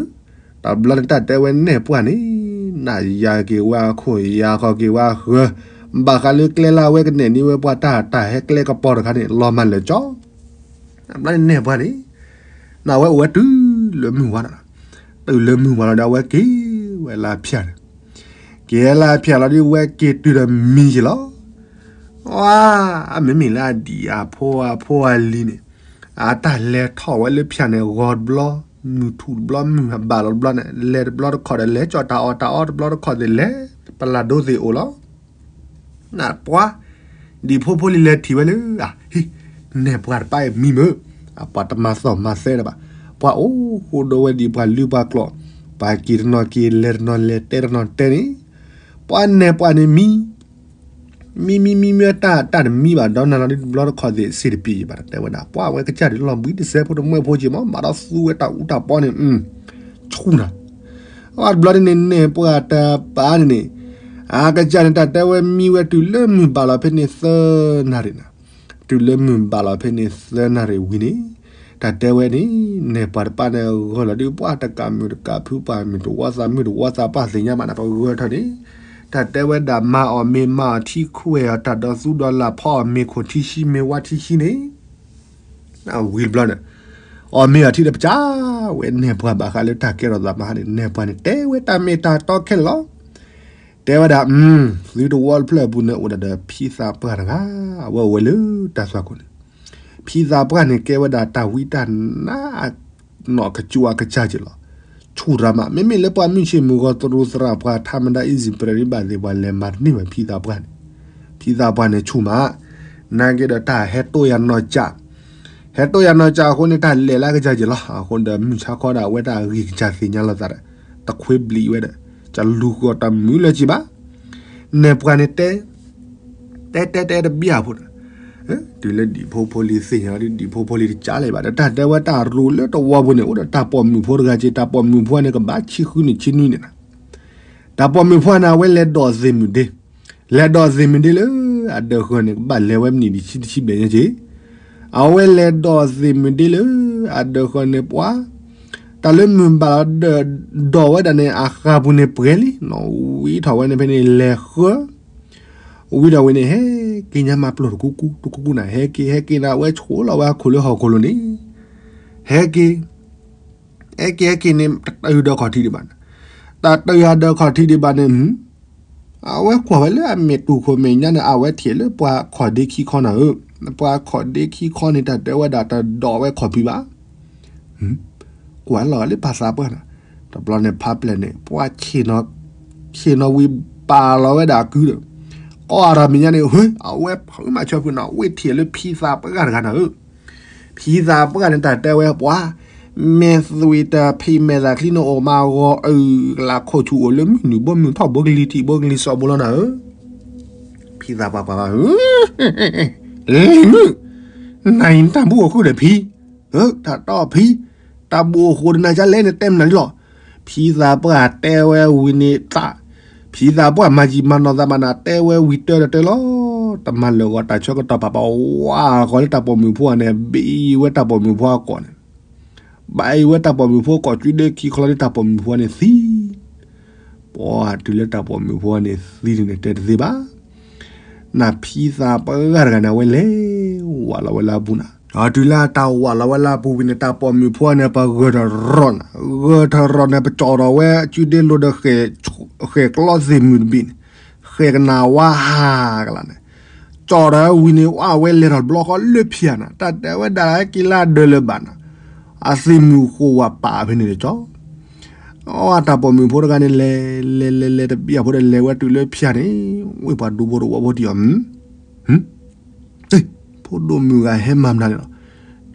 တဘျီန့ၣ် တၢ်တဲဝဲနဲၣ်ပှၢ်န့ၣ် နယၤက့ၤဝဲအခိၣ် ယၤခီက့ၤဝဲအဃၢၤ, ဘၣ်ဃးလၢကျဲလၢအဝဲကနဲၣ်န့ၢ်ဝဲပှၤတၢ် တၢ်ဟဲကျဲကပီၤတခါန့ၣ် လီၤမၢ်လၢာ်ကၠီ, တဘျီန့ၣ်နဲၣ်ပှၢ်န့ၣ် နဝဲအိၣ်ဝဲတုၤလၢမုၢ်ဝါလီၤ, တုၤလၢမုၢ်ဝါလီၤဒီး အဝဲက့ၤဝဲလၢဖၠၣ်န့ၣ်, က့ၤလၢဖၠၣ်လီၤဒီး ဝဲက့ၤတုၤဒီးမံယံၤလီၤ အမ့မ့ၢ်လၢအဒံၣ်အဖိအဖိအလံၤန့ၣ်, အတၢ်လဲၤထီၣ်ဝဲလၢဖၠၣ်န့ၣ် ဂီၤတဘျီ, မုၢ်ထူၣ်တဘျီ, မုၢ်ဘၣ်လီၤတဘျီန့ၣ်, လဲၤတဘျီတခီၣ်ဒီး လဲၤကၠီၣ်တၢ်အီၣ်တၢ်အီတဘျီတခီၣ်သ့ၣ် လဲၤပလၢ်ဒိသ့ၣ်အိၣ်လီၤ. နပှၤ, ဒံၣ်ဖိဖိလံၤလဲၤထံၣ်ဝဲလၢ, ဟံ, နဲၣ်ပှၤတပၤအံၤမံမုၢ်, အပှၤတမၤသီၣ်မၤသဲတဘၣ်, ပှၤအိၣ်ဃိဒိဝဲဒံးပှၤလုၢ်ပှၤကျိာ်, ပှၤက့ၤတနီၤက့ၤ လဲၤတနီၤလဲၤ တဲတနီၤတဲန့ၣ်, ပှၤနဲၣ်ပှၤန့ၣ်မံ မံမံမံမံတၢ် တၢ်တမံဘၣ်ဒီးနၤလီၤဒ်တဘျီတခီၣ်သ့ၣ် စ့တပံၤဘၣ် တဲဝဲဒၣ် ပှၤဝဲကစၢ်ဒုးလီၤဘှံးတစဲးဖိ တမှဲဖိက့ၤမး ဘၣ်ဒီးသူဝဲတၢ်အူတၢ်ပီန့ၣ်, ဆူၣ်နၤ, အတဘျီန့ၣ်န့ၣ် နဲၣ်ပှၤတပၤန့ၣ်န့ၣ်, အကစၢ်န့ၣ် တၢ်တဲဝဲမံဝဲတုၤလၢမုၢ်ဘၣ်လီၤဖဲန့ၣ်သၢနၣ်ရံၣ်နၤ, တုၤလၢမုၢ်ဘၣ်လီၤဖဲန့ၣ်သၢနၣ်ရံၣ်ဝံၤန့ၣ်, တၢ်တဲဝဲန့ၣ် နဲၣ်ပှၤတပၤန့ၣ် ဂီၤလီၤဒုး ပှၤတကးမုၢ်တကးဖု ပှၤမုၢ်တဝီသး မုၢ်တဝီသး ပှၤသ့ၣ်ညါဘၣ်န့ၣ် ပဂၢၢ်ထီၣ်န့ၣ်, တၢ်တဲဝဲဒၣ်မၤအီၣ်မ့ၤမၤအီၣ်ထံခွဲးအီၤ တၢ်ဒီးသူဒီးလၢ်ဖီအီၣ်မ့ၤခိၣ်ထံဆှံ မ့ၤဝါထံဆှံန့ၣ်, ဝံၤတဘျီန့ၣ်, အီၣ်မ့ၤအီၣ်ထံဒီးပစၢ်ဝဲ နဲၣ်ပှၤဘၣ်ဃးလၢတၢ်ကဲထီၣ်သးမဟါန့ၣ် နဲၣ်ပှၤန့ၣ် တဲဝဲတၢ်မ့ၢ်တၢ်တီခဲလၢာ်လီၤ. တဲဝဲဒၣ်, သုတဝီတဖျၢၣ်အပူၤန့ၣ် အိၣ်ဒၣ်ဒီးဖံသးပှၢ်တဂၤ, အဝဲအိၣ်ဝဲလၢတၢ်သွၣ်ခိၣ်န့ၣ်, ဖံသးပှၢ်န့ၣ် ကဲဝဲဒၣ်တၢ်ဝံတၢ်နါ နီၢ်ကစူၣ်အကစၢ်က့ၤလီၤ. ဆူၣ်တၢ်မး မ့မ့ၢ်လၢပှၤမုၢ်ဆ့ၣ်မုၢ်ဂီၤသရူးသရၣ်ပှၤထးမတၤ easy prey ဘၣ်သ့ၣ်ပှၤလဲၤမၤတန့ၢ်ဝဲဖံသးပှၢ်န့ၣ်, ဖံသးပှၢ်န့ၣ်ဆူၣ်မး, နာ်က့ဒီးတၢ်ဟဲတိၢ်ယၤနီၢ်ကၠး ဟဲတိၢ်ယၤနီၢ်ကၠးအဃိန့ၣ် တၢ်လဲၤလၢအကစၢ်က့ၤလီၤ. အဃိဒီးမုၢ်ဆါခီဒီး အဝဲတၢ်ဂံၢ်ကစၢ်သ့ၣ်ညါလိာ်သးဒီး တခွ့ဘျံးဝဲဒီး တလူၤဃီၤတၢ်မုာ်လၢၤက့ၤဘၣ်. နဲၣ်ပှၤန့ၣ်တဲ, တဲတဲတဲတဘျီဖိန့ၣ်, တုၤလၢဒံၣ်ဖိဖိလံၤသ့ၣ်ညါဒီး ဒံၣ်ဖိဖိလံၤတကးလဲၣ်ဘၣ်ဒီး တၢ်တဲဝဲတၢ်ရိၤလၢတဝီပူၤန့ၣ် အိၣ်ဒီးတၢ်ပိာ်မုၣ်ဖိတဂၤက့ၤ, တၢ်ပိာ်မုၣ်ဖိန့ၣ် ကဘၣ်ဆံဃုနံၣ်ဆံနွံန့ၣ်လီၤ. တၢ်ပိာ်မုၣ်ဖိန့ၣ် အဝဲလဲၤဒိးသ့ၣ်မုၣ်ဒ့, လဲၤဒိးသ့ၣ်မုၣ်ဒ့လၢအဒၢးဃၢၤန့ၣ် ကဘၣ်လဲၤဝဲမံးနံးတဆံတဆံဘျဲၣ်ညါက့ၤ, အဝဲလဲၤဒိးသ့ၣ်မုၣ်ဒ့လၢအဒၢးဃၢၤန့ၣ်ပှၤ, တၢ်လၢမုၢ်ဘၣ်လီၤဒၢးဒိးဝဲဒၣ်န့ၣ် အဃၢ်ပူၤန့ၣ်ပှဲၤလံ, နီၣ်ဝံထီၣ်ဝဲန့ၣ်ဖဲန့ၣ်လဲၤဃၢၤ ဝံၤဒီးဝဲန့ၣ် ဟဲက့ၤညါမၤပျီၢ်တကူကူ တကူကူန့ၣ် ဟဲက့ၤ ဟဲက့ၤန့ၣ် အဝဲဆိးလီၤဝဲအခိၣ်လၢဟီၣ်ခိၣ်လိၤန့ၣ်, ဟဲက့ၤ ဟဲက့ၤဟဲက့ၤန့ၣ် တတုၤဒၢးခီၣ်ထံးဒံးဘၣ်န့ၣ်, တတုၤဒၢးခီၣ်ထံးဒံးဘၣ်န့ၣ်, အဝဲကွၢ်ဝဲလၢအမဲာ်တူၢ်ခိၣ်မဲာ်ညါန့ၣ် အဝဲထံၣ်လၢပှၤခီၣ်ဒ့ခံခီနၤဧၢ, ပှၤခီၣ်ဒ့ခံခီန့ၣ် တၢ်တဲဝဲဒၣ်တဒိးဝဲခီၣ်ဖံးဘၣ် ကွၢ်လီၤလၢဖံသးပှၢ်န့ၣ်, တဘျီန့ၣ်ဖးပျဲၢ်န့ၣ် ပှၤဆ့ၣ်နီၤဝံၤပာ်လီၤဝဲဒၣ်အကုဒီး, ကိးအါထီၣ်မဲာ်ညါန့ၣ် ဟ့ အဝဲဖုးမၤဆၢဖုးနီၤ ဝ့ၢ်ထံၣ်လၢဖံသးပှၢ်တဂၤနၤဧၢ, ဖံသးပှၢ်န့ၣ် တၢ်တဲဝဲပှၤ, မဲာ်သွံၣ်တဖံးမဲာ်သးချံန့ၣ်အိၣ်မးဂီၤအုၣ် ကလးခိၣ်ဆူၣ်အိၣ်လၢမုၢ်နုာ်ဘိမုၢ်ထီၣ်ဘိကလံၤထံးဘိကလံၤစီးဘိလီၤနၤဧၢ, ဖံသးပှၢ်ပှၤဘၣ် လံၤမုၣ်, နၤအံၤနတၢ်ဘိအိၣ်ဃုာ်ဒီးဖံ, တၢ်တီၢ်ဖံ, တၢ်ဘိအိၣ်ဃုာ်ဒီးနၤကလဲၣ်န့ၣ်တဲမနုၤလီၤ, ဖံသးပှၢ်တဲဝဲဝံၤန့ၣ်သး, ဖံသးပှၢ်မၤယံာ်မၤနီၢ်သးဘၣ်နၤ တဲဝဲဝံၤတၢ်တၢ်တၢ်လီၤ, တမၤလၢာ်ဂီၤတၢ်ဆၢကတီၢ်ပာ်ပာ်ဝးဂီၤလၢတၢ်ပိာ်မုၣ်ဖိန့ၣ် ဘံဝဲတၢ်ပိာ်မုၣ်ဖိအကိာ်န့ၣ်, ဘံဝဲတၢ်ပိာ်မုၣ်ဖိအကိာ် ကွံဒၢခံခီလီၤလၢတၢ်ပိာ်မုၣ်ဖိန့ၣ်သံ ပှၤတုၤလၢတၢ်ပိာ်မုၣ်ဖိန့ၣ်သံန့ၣ် တဲတသ့ဘၣ်, နဖံသးပှၢ်တဂၤန့ၣ် အဝဲလဲၤဝးလီၤဝဲလၢအပူၤနၤ တုၤလၢတၢ်ဝးလီၤဝဲလၢအပူၤကွံာ်န့ၣ် တၢ်ပိာ်မုၣ်ဖိန့ၣ် ပဂၢၢ်ထီၣ်ရီၣ်န့ၣ်, ဂၢၢ်ထီၣ်ရီၣ်န့ၣ် ပကၠီၣ်ထီၣ်ဝဲ ကုဒ့လိၤဒီး ဃဲၣ်ကျီသ့ၣ်မုၣ်တဘ့ၣ်န့ၣ်, ဃဲၣ်ကနၣ်ဝါဟးကလါန့ၣ်, ကၠီၣ်ထီၣ်ဝံၤန့ၣ် အဝဲလဲၤထီၣ်တဘျီဃီလၢဖၠၣ်န့ၣ်, တၢ်တဲဝဲဒၣ်က့ၤလၢဒၢးလၢၤဘၣ်န့ၣ်, အသ့ၣ်မုၣ်ဃိဝဲပာ်ဖဲန့ၣ်တကၠီၣ် အတၢ်ပိာ်မုၣ်ဖိတဂၤန့ၣ် လဲၤလဲၤလဲၤလဲၤ တဘျီဖိဒီး လဲၤဝဲတုၤလၢဖၠၣ်န့ၣ်, ဝ့ၢ်ပှၤဒူဖိတဝီဖိတံၢ်အီၤ, ဖိဒိၣ်မုၣ်ဂၤဟဲမၤမနုၤန့ၣ်လီၤ.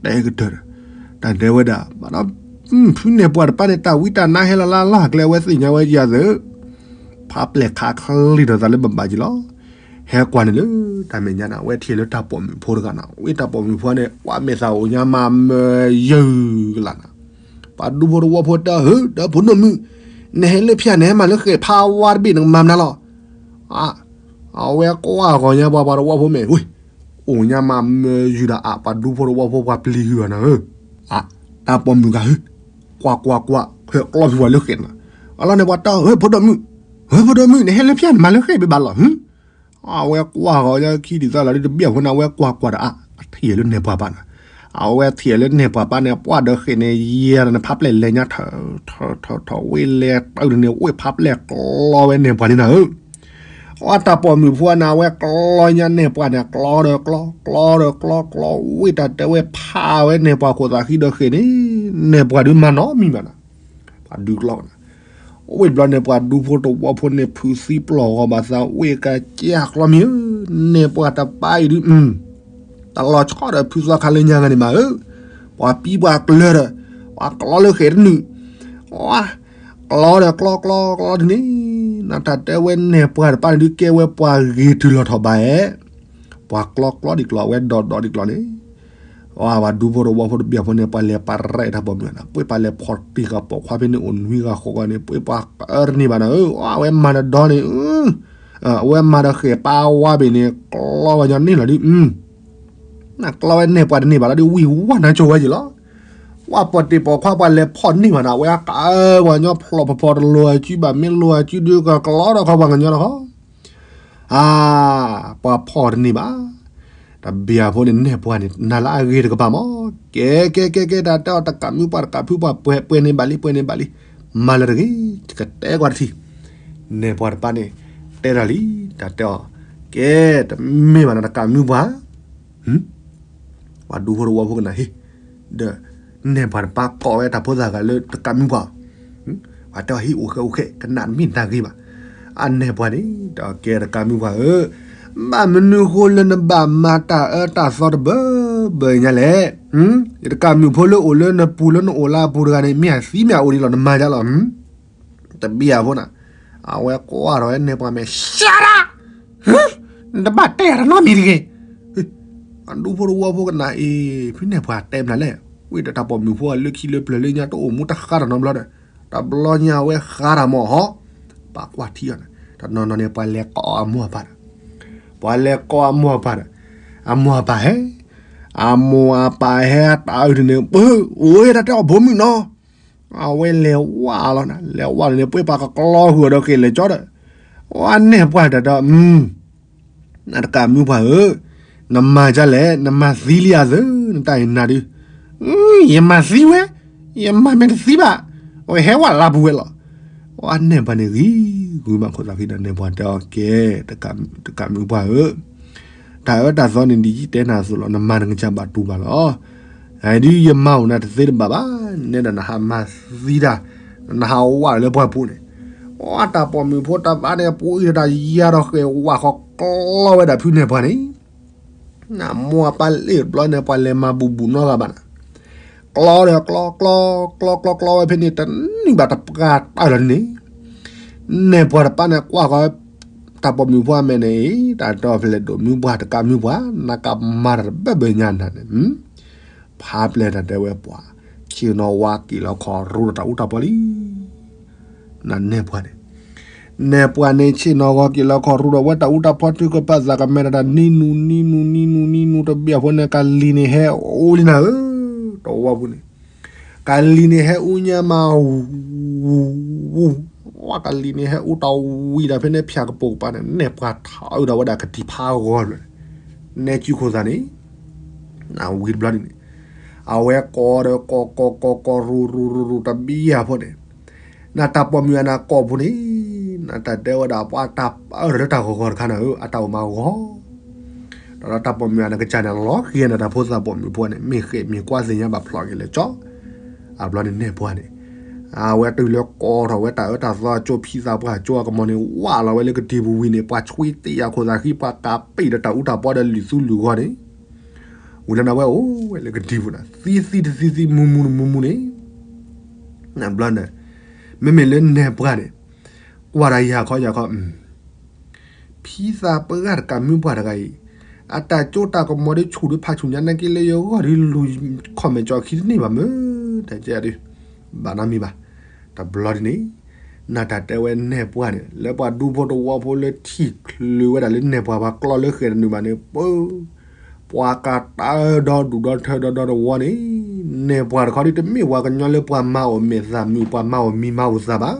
တဲကတၢၢ်ဒီး တၢ်တဲဝဲဒၣ်ဘၣ်ဒီး, ဖုနဲၣ်ပှၢ်တပၤန့ၣ် တၢ်ဝံတၢ်နါဟဲလီၤလၢအလီၢ်အကျဲ အဝဲသ့ၣ်ညါဝဲယၤသ့ၣ်, ဖးပျဲၢ်ခးချံထီၣ်သးလၢဘၣ်ဘၣ်က့ၤလီၤ. ဟဲကွၢ်န့ၣ်လၢတၢ်မဲာ်ညါန့ၣ် အဝဲထံၣ်လၢတၢ်ပိာ်မုၣ်ဖိတဂၤန့ၣ်, ဝ့ၢ်တၢ်ပိာ်မုၣ်ဖိန့ၣ် ကွၢ်မဲာ်သးအိၣ်ညါမးမၢယုၢ်ကလါန့ၣ်, ပှၤဒူဖိတဝီဖိတဲအီၤ, ဧၢ ဒီးဖိဒိၣ်မုၣ်, နဟဲလၢဖၠၣ်န့ၣ် ဟဲမၤလၢဃဲၣ်ဖးဝါတဘ့ၣ် နကမၤမနုၤလီၤ. အဝဲကွၢ်ဂီၤညါပှၤ ပှၤတဝီဖိမဲာ်, အိၣ်ညါမးမၢယုၢ်ဒီးအါ, ပှၤဒူဖိတဝီဖိပှၤပျံၤဟုၣ်အီၤန့ၣ်ဧၢ, အ, တၢ်ပိာ်မုၣ်ဂၤဧၢ, ကွၢ်ကွၢ်ကွၢ် ဟဲကျီဖုးပှၤလၢဃဲၣ်န့ၣ်, အလီၢ်န့ၣ်ပှၤတဲအီၤ, ဧၢ ဖိဒိၣ်မုၣ်, ဧၢ ဖိဒိၣ်မုၣ် နဟဲလၢဖၠၣ်န့ၣ်မၤလၢဃဲၣ်ဘၣ်လီၤဧၢ. အဝဲကွၢ်ဂီၤညါခံဒ်သၣ်လီၤဒီး တဘျီဖိန့ၣ် အဝဲကွၢ်ကွၢ်ဒီးအါ, အထံၣ်လၢနဲၣ်ပှၢ်ဘၣ်န့ၣ်, အဝဲထံၣ်လၢနဲၣ်ပှၢ်ဘၣ်န့ၣ် ပှၢ်ဒီးဃဲၣ်န့ၣ် ယဲၢ်ဒီးန့ၣ် ဖးပျဲၢ်လဲၤညါထၢၣ် ထၢၣ်ထၢၣ်ထၢၣ် ဝ့ၢ်လဲၤတၢ်န့ၣ် ဝ့ၢ်ဖးပျဲၢ်ကျီဝဲနဲၣ်ပှၢ်န့ၣ်နၤဧၢ. အတၢ်ပိာ်မုၣ်ဖိန့ၣ် အဝဲကျီညါနဲၣ်ပှၢ်န့ၣ် ကျီဒီးကျီ ကျီဒီးကျီ ကျီ ဝ့ၢ်တၢ်တဲဝဲဖးဝဲနဲၣ်ပှၢ်ခိၣ်သးဃံဒီးဃဲၣ်န့ၣ်, နဲၣ်ပှၢ်ဒုးမၤနီတမံၤဘၣ်န့ၣ်, ပှၤဒုးကျီန့ၣ်, ဝ့ၢ်တဘျီန့ၣ် ပှၤဒူဖိတဝီဖိန့ၣ် ဖုးသံပျီၢ်ဂီၤဘၣ်သး ဝ့ၢ်ကစၢ်ကျီမ့ၢ်ဧၢ, နဲၣ်ပှၢ်တပၤအံၤဒုး တလီၤဆီဒီးဖုသီခါလၢညါဂၤန့ၣ်မးဧၢ, ပှၤပံပှၤကျၢၤဒီး ပှၤကျီလၢဃဲၣ်တနုာ်, ဝါ, ကျီဒီးကျီကျီကျီဒ်န့ၣ်, နတၢ်တဲဝဲနဲၣ်ပှၢ်တပၤန့ၣ်ဒုးကဲဝဲပှၤဂ့ၤတုၤလီၤထီၣ်ဘၣ်ဧဲ, ပှၤကျီကျီဒ်ကျီ အဝဲဒီးဒီးဒ်ကျီန့ၣ်, ပှၤဒူဖိတဝီဖိတဘျီဖိန့ၣ် ပှၤလဲၤပာ်ရဲၣ်တၢ်ပိာ်မုၣ်န့ၣ် ပှ့ၤပှၤလဲၤဖီၣ်တံၢ်ဃာ်ပိာ်ခွါဖဲန့ၣ်အိၣ်နွံဂၤဃိးဂၤန့ၣ် ပှ့ၤပှၤတန့ၢ်ဘၣ်န့ၣ်ဧၢ, အဝဲမၤတဒီန့ၣ် အဝဲမၤဒီးဃဲၣ်ပာ်ဝါဘ့ၣ်န့ၣ် ကျီဝဲညီန့ၢ်လီၤဒုး, နကျီဝဲနဲၣ်ပှၢ်တန့ၢ်ဘၣ်လီၤဒုး ဝံၢ်ဝါနၤကၠိဝဲယံၤလီၤ, ဝဲပိာ်တံၢ်ပိာ်ခွါပှၤလဲၤဖီၣ်န့ၢ်ဘၣ်န့ၣ် အဝဲကပှၤကညီဖျိးဖီဖီတလိၤအစုဘၣ် မ့ၢ်လိၤအစုဒုးကကျီဒီးခီပှၤကညီလီၤဃီ အါ, ပှၤဖီၣ်တန့ၢ်ဘၣ်, တဘျီဖိန့ၣ်နဲၣ်ပှၢ်န့ၣ် နၤလၢအဂ့ၤတကပၤမး, ကဲကဲကဲကဲ တၢ်တဲအီၤ တကးမုၢ်ပှၢ်တကးဖုပှၢ် ပှဲၤပှဲၤန့ၢ်ဘၣ်လံ ပှဲၤန့ၢ်ဘၣ်လံ, မၤလၢတဂ့ၤ ကတဲကွၢ်တထံၣ်, နဲၣ်ပှၢ်တပၤန့ၣ် တဲတၢ်လံ, တၢ်တဲအီၤ, ကဲ, တမ့ၢ်ဘၣ်နၤ တကးမုၢ်ပှၢ် ပှၤဒူဖိတဝီဖိကနၣ်ဟ့ၣ်, ဒီး နဲၣ်ပှၢ်တပၤကိးဝဲတၢ်ဖိသၣ်ဂၤလၢတကးမုၢ်ပှၢ်, ပှၤတဲအီၤဟ့ၣ်အိၣ်ဃဲအိၣ်ဃဲ ကနၣ်တမ့ၢ်နၢ်ဂ့ၤဘၣ်, အနဲၣ်ပှၢ်န့ၣ် တၢ်ကဲတကးမုၢ်ပှၢ်ဧၢ, ဘၣ်မနုၤဃိလၢနဘၣ်မၤတၢ်အၢတၢ်သီတဘၢဘၢညါလဲၣ်, ယတကးမုၢ်ဖိလၢအိၣ်လၢနပူၤလၢနအိၣ်လၢအပူၤတဂၤန့ၣ် မ့ၢ်အသံမ့ၢ်အအိၣ်ဒံးလီၤ နမၤဒ်လီၤ တဘျီဖိန့ၣ်, အဝဲကွၢ်ထီၣ်ဝဲနဲၣ်ပှၢ်မဲာ် ရှါဒၣ်, နတဘၣ်တဲတၢ်နီတမံၤတဂ့ၤ, အဒူဖိတဝီဖိကနၣ်အံၤ ဖုနဲၣ်ပှၢ်တဲမနုၤလဲၣ်, ဝံၤဒီးတၢ်ပိာ်မုၣ်ဖိလၢခံလၢပျၢၤလၢညါတအိၣ်မူတဃါတၢ်နီတဘျီဒီး, တဘျီညါအဝဲဃါတၢ်မီၢ်ဟီ, ပှၤကွၢ်ထံအီၤန့ၣ် တနီၤနီၤန့ၣ် ပှၤလဲၤကိးအမိၢ်အပၢ်ဒီး, ပှၤလဲၤကိးအမိၢ်အပၢ်ဒီး, အမိၢ်အပၢ်ဟဲ, အမိၢ်အပၢ်ဟဲတၢ်အုၣ်န့ၣ် ပၢ်, အိၣ်ဝဲတၢ်တဲအီၤဖိမုၣ်နီၤ အဝဲလဲၤဝါလီၤနၤ လဲၤဝါလီၤန့ၣ် ပှ့ၤပှၤကကျီဃုာ်အီၤဒီးဃ့ၢ်လဲၤကၠီဒီး, အဝဲနဲၣ်ပှၢ်တၢ်ဒီး, နတကးမုၢ်ပှၢ်ဧၢ, နမၤဒ်လဲၣ် နမၤသံလံအသၢ, နတၢ်အံၤနၤဒုး, ယမၤသံဝဲ, ယမၤမ့ၢ်တသံဘၣ်, အဝဲဟဲဝဲလၢပူၤဝဲလီၤ. အဝဲနဲၣ်ပှၢ်န့ၣ်ဂံၤ, ဂုၤမးခိၣ်သးဖံဒီးနဲၣ်ပှၢ်တဲအီၤကဲ, တကးမုၢ်ပှၢ်ဧၢ တၢ်အၢတၢ်သီန့ၣ်ဒ်ယတဲနၤအသိးလီၤ နမၤနကစၢ်ဘၣ်တူၢ်ဘၣ်လီၤ. ဒ်ယမၤအိၣ်နၤတသ့တဘၣ်ဘၣ်, နဲဒၣ်နဟးမၤသံတၢ်, နဟးဝးလၢပှၢ်ပူၤန့ၣ်, အတၢ်ပိာ်မုၣ်ဖိတၢ်ဘါန့ၣ် ပူၤအံၤတၢ်ယါဒီးဃဲၣ်ဝးဃီကျီဝဲဒၣ်ဖုနဲၣ်ပှၢ်န့ၣ်, နမိၢ်အပၢ်လ့ၣ်တဘျီန့ၣ် ပှၤလဲၤမၤဘူးဘူးနီတဂၤဘၣ်နၤ ကျီဒီးကျီ ကျီ ကျီ ကျီ ကျီဝဲဖဲန့ၣ် တနံၣ်ဘၣ်တပှၢ်တၢၢ်လီၤန့ၣ်, နဲၣ်ပှၢ်တပၤန့ၣ် ကွၢ်ဃီ တၢ်ပိာ်မုၣ်ဖိအမဲာ်န့ၣ်, တၢ်တီဖဲလဲၣ်ဒိၣ်မုၢ်ပှၢ် တကးမုၢ်ပှၢ် နကမၤတၢ်တဘၢဘၢညါနၤန့ၣ်, ဖးပျဲၢ်တၢ်တဲဝဲပှၤ, ဆ့ၣ်နီၤဝါက့ၤလီၤခီၣ်ရူဒီးတၢ်အူတၢ်ပီလံ နနဲၣ်ပှၢ်န့ၣ်, နဲၣ်ပှၢ်န့ၣ် ဆ့ၣ်နီၤဂီၤက့ၤလီၤခီၣ်ရူဒီးဝဲတၢ်အူတၢ်ပီထုကဖၣ်သးကမဲာ်တၢ် နံၤနူၤ နံၤနူၤ နံၤနူၤ နံၤနူၤ တဘျီဖိန့ၣ် ကလံၤန့ၣ်ဟဲအိၣ်လံနၤဧၢ, တဝီပူၤန့ၣ်, ကလံၤန့ၣ်ဟဲအူညါမး ဝူၤ ဝူၤ ဝူၤ, ဝဲကလံၤန့ၣ်ဟဲအူတၢ်ဝံၤဒီးဖဲန့ၣ် ဖၠၣ်ကပိာ်ကပၤန့ၣ် နဲၣ်ပှၢ်ထီၣ်အုးဒီးဝဲဒၣ်ကတံၤဖးဂီၤလၢာ်, နဲၣ်စုခိၣ်သးန့ၣ် ဝံၤတဘျီန့ၣ်န့ၣ် အဝဲကိးဒီးကိးကိးကိးကိးရူၤရူၤရူၤရူၤတဘျီအဖိန့ၣ် နတၢ်ပိာ်မုၣ်အနၢ်ကိးပူၤန့ၣ် နတၢ်တဲဝဲဒၣ်ပှၤတၢ်အၢၣ်လီၤလၢတၢ်ဂီၤဂီၤတခါန့ၣ်ဧၢ အတၢ်အိၣ်မးဂီၤ ဒီးတၢ်ပိာ်မုၣ်အနၢ်ကစၢ်န့ၣ် လီၤဃံၤနတၢ်ဖိသၣ်ပိာ်မုၣ်ဖိန့ၣ် မ့ၢ်ဃဲးမ့ၢ်ကွၢ်သ့ၣ်ညါဘၣ်ဖျိးက့ၤလၢကၠီ အဘျီန့ၣ်နဲၣ်ပှၤန့ၣ် အဝဲတုၤလၢကိးထီၣ်ဝဲတၢ်အၢတၢ်သီအကၠိ ဖံသးပှၢ်ကၠိအကမီၤန့ၣ် ဝးလီၤဝဲလၢကတံၤပူၤဝံၤန့ၣ် ပှၤဆွံတ့ၢ်အခိၣ်သးဃံ ပှၤကးပ့ၢ်ဒီးတၢ်အူတၢ်ပီဒီးလုၢ်သူလုၢ်ဂီၤန့ၣ် ဝံၤလၢနဝဲအိၣ်ဝဲလၢကတံၤပူၤန့ၣ် သံသံတသံသံမူမူတမူမူန့ၣ် နဘျီန့ၣ် မ့မ့ၢ်လၢနဲၣ်ပှၤန့ၣ် ကွၢ်တၢ်ယၤခီယၤခီ ဖံသးပှၢ်တကးမုၢ်ပှၢ်တဂၤအံၤ အတၢ်ကၠိတၢ်ကမီၤဒ်ဆူၣ်ဒ်ဖးဆူၣ်ညါနာ်က့လၢယဂီၢ်ဒ်လူၤခီၣ်မဲာ်ကၠီခံတန့ၢ်ဘၣ်မ့ၢ် တကဲဒ် ဘၣ်နီတမံၤဘၣ်. တဘျီဒ်န့ၣ် နတၢ်တဲဝဲနဲၣ်ပှၤန့ၣ် လၢပှၤဒူဖိတဝီဖိလၢထံၣ်ချုးဝဲဒၣ်လၢနဲၣ်ပှၤပှၤကျီလၢဃဲၤတနုာ်ဘၣ်န့ၣ် ပ ပှၤကးတၢ်ဒီဒူၣ်ဒီထၢဒီဒီတဝီန့ၣ် နဲၣ်ပှၤတခီဒ်တမ့ၢ်ပှၤကညီလၢပှၤမၤအီၣ်မဲာ်သၣ်မုာ် ပှၤမၤအီၣ်မံၤမၤအီၣ်သၣ်ဘၣ်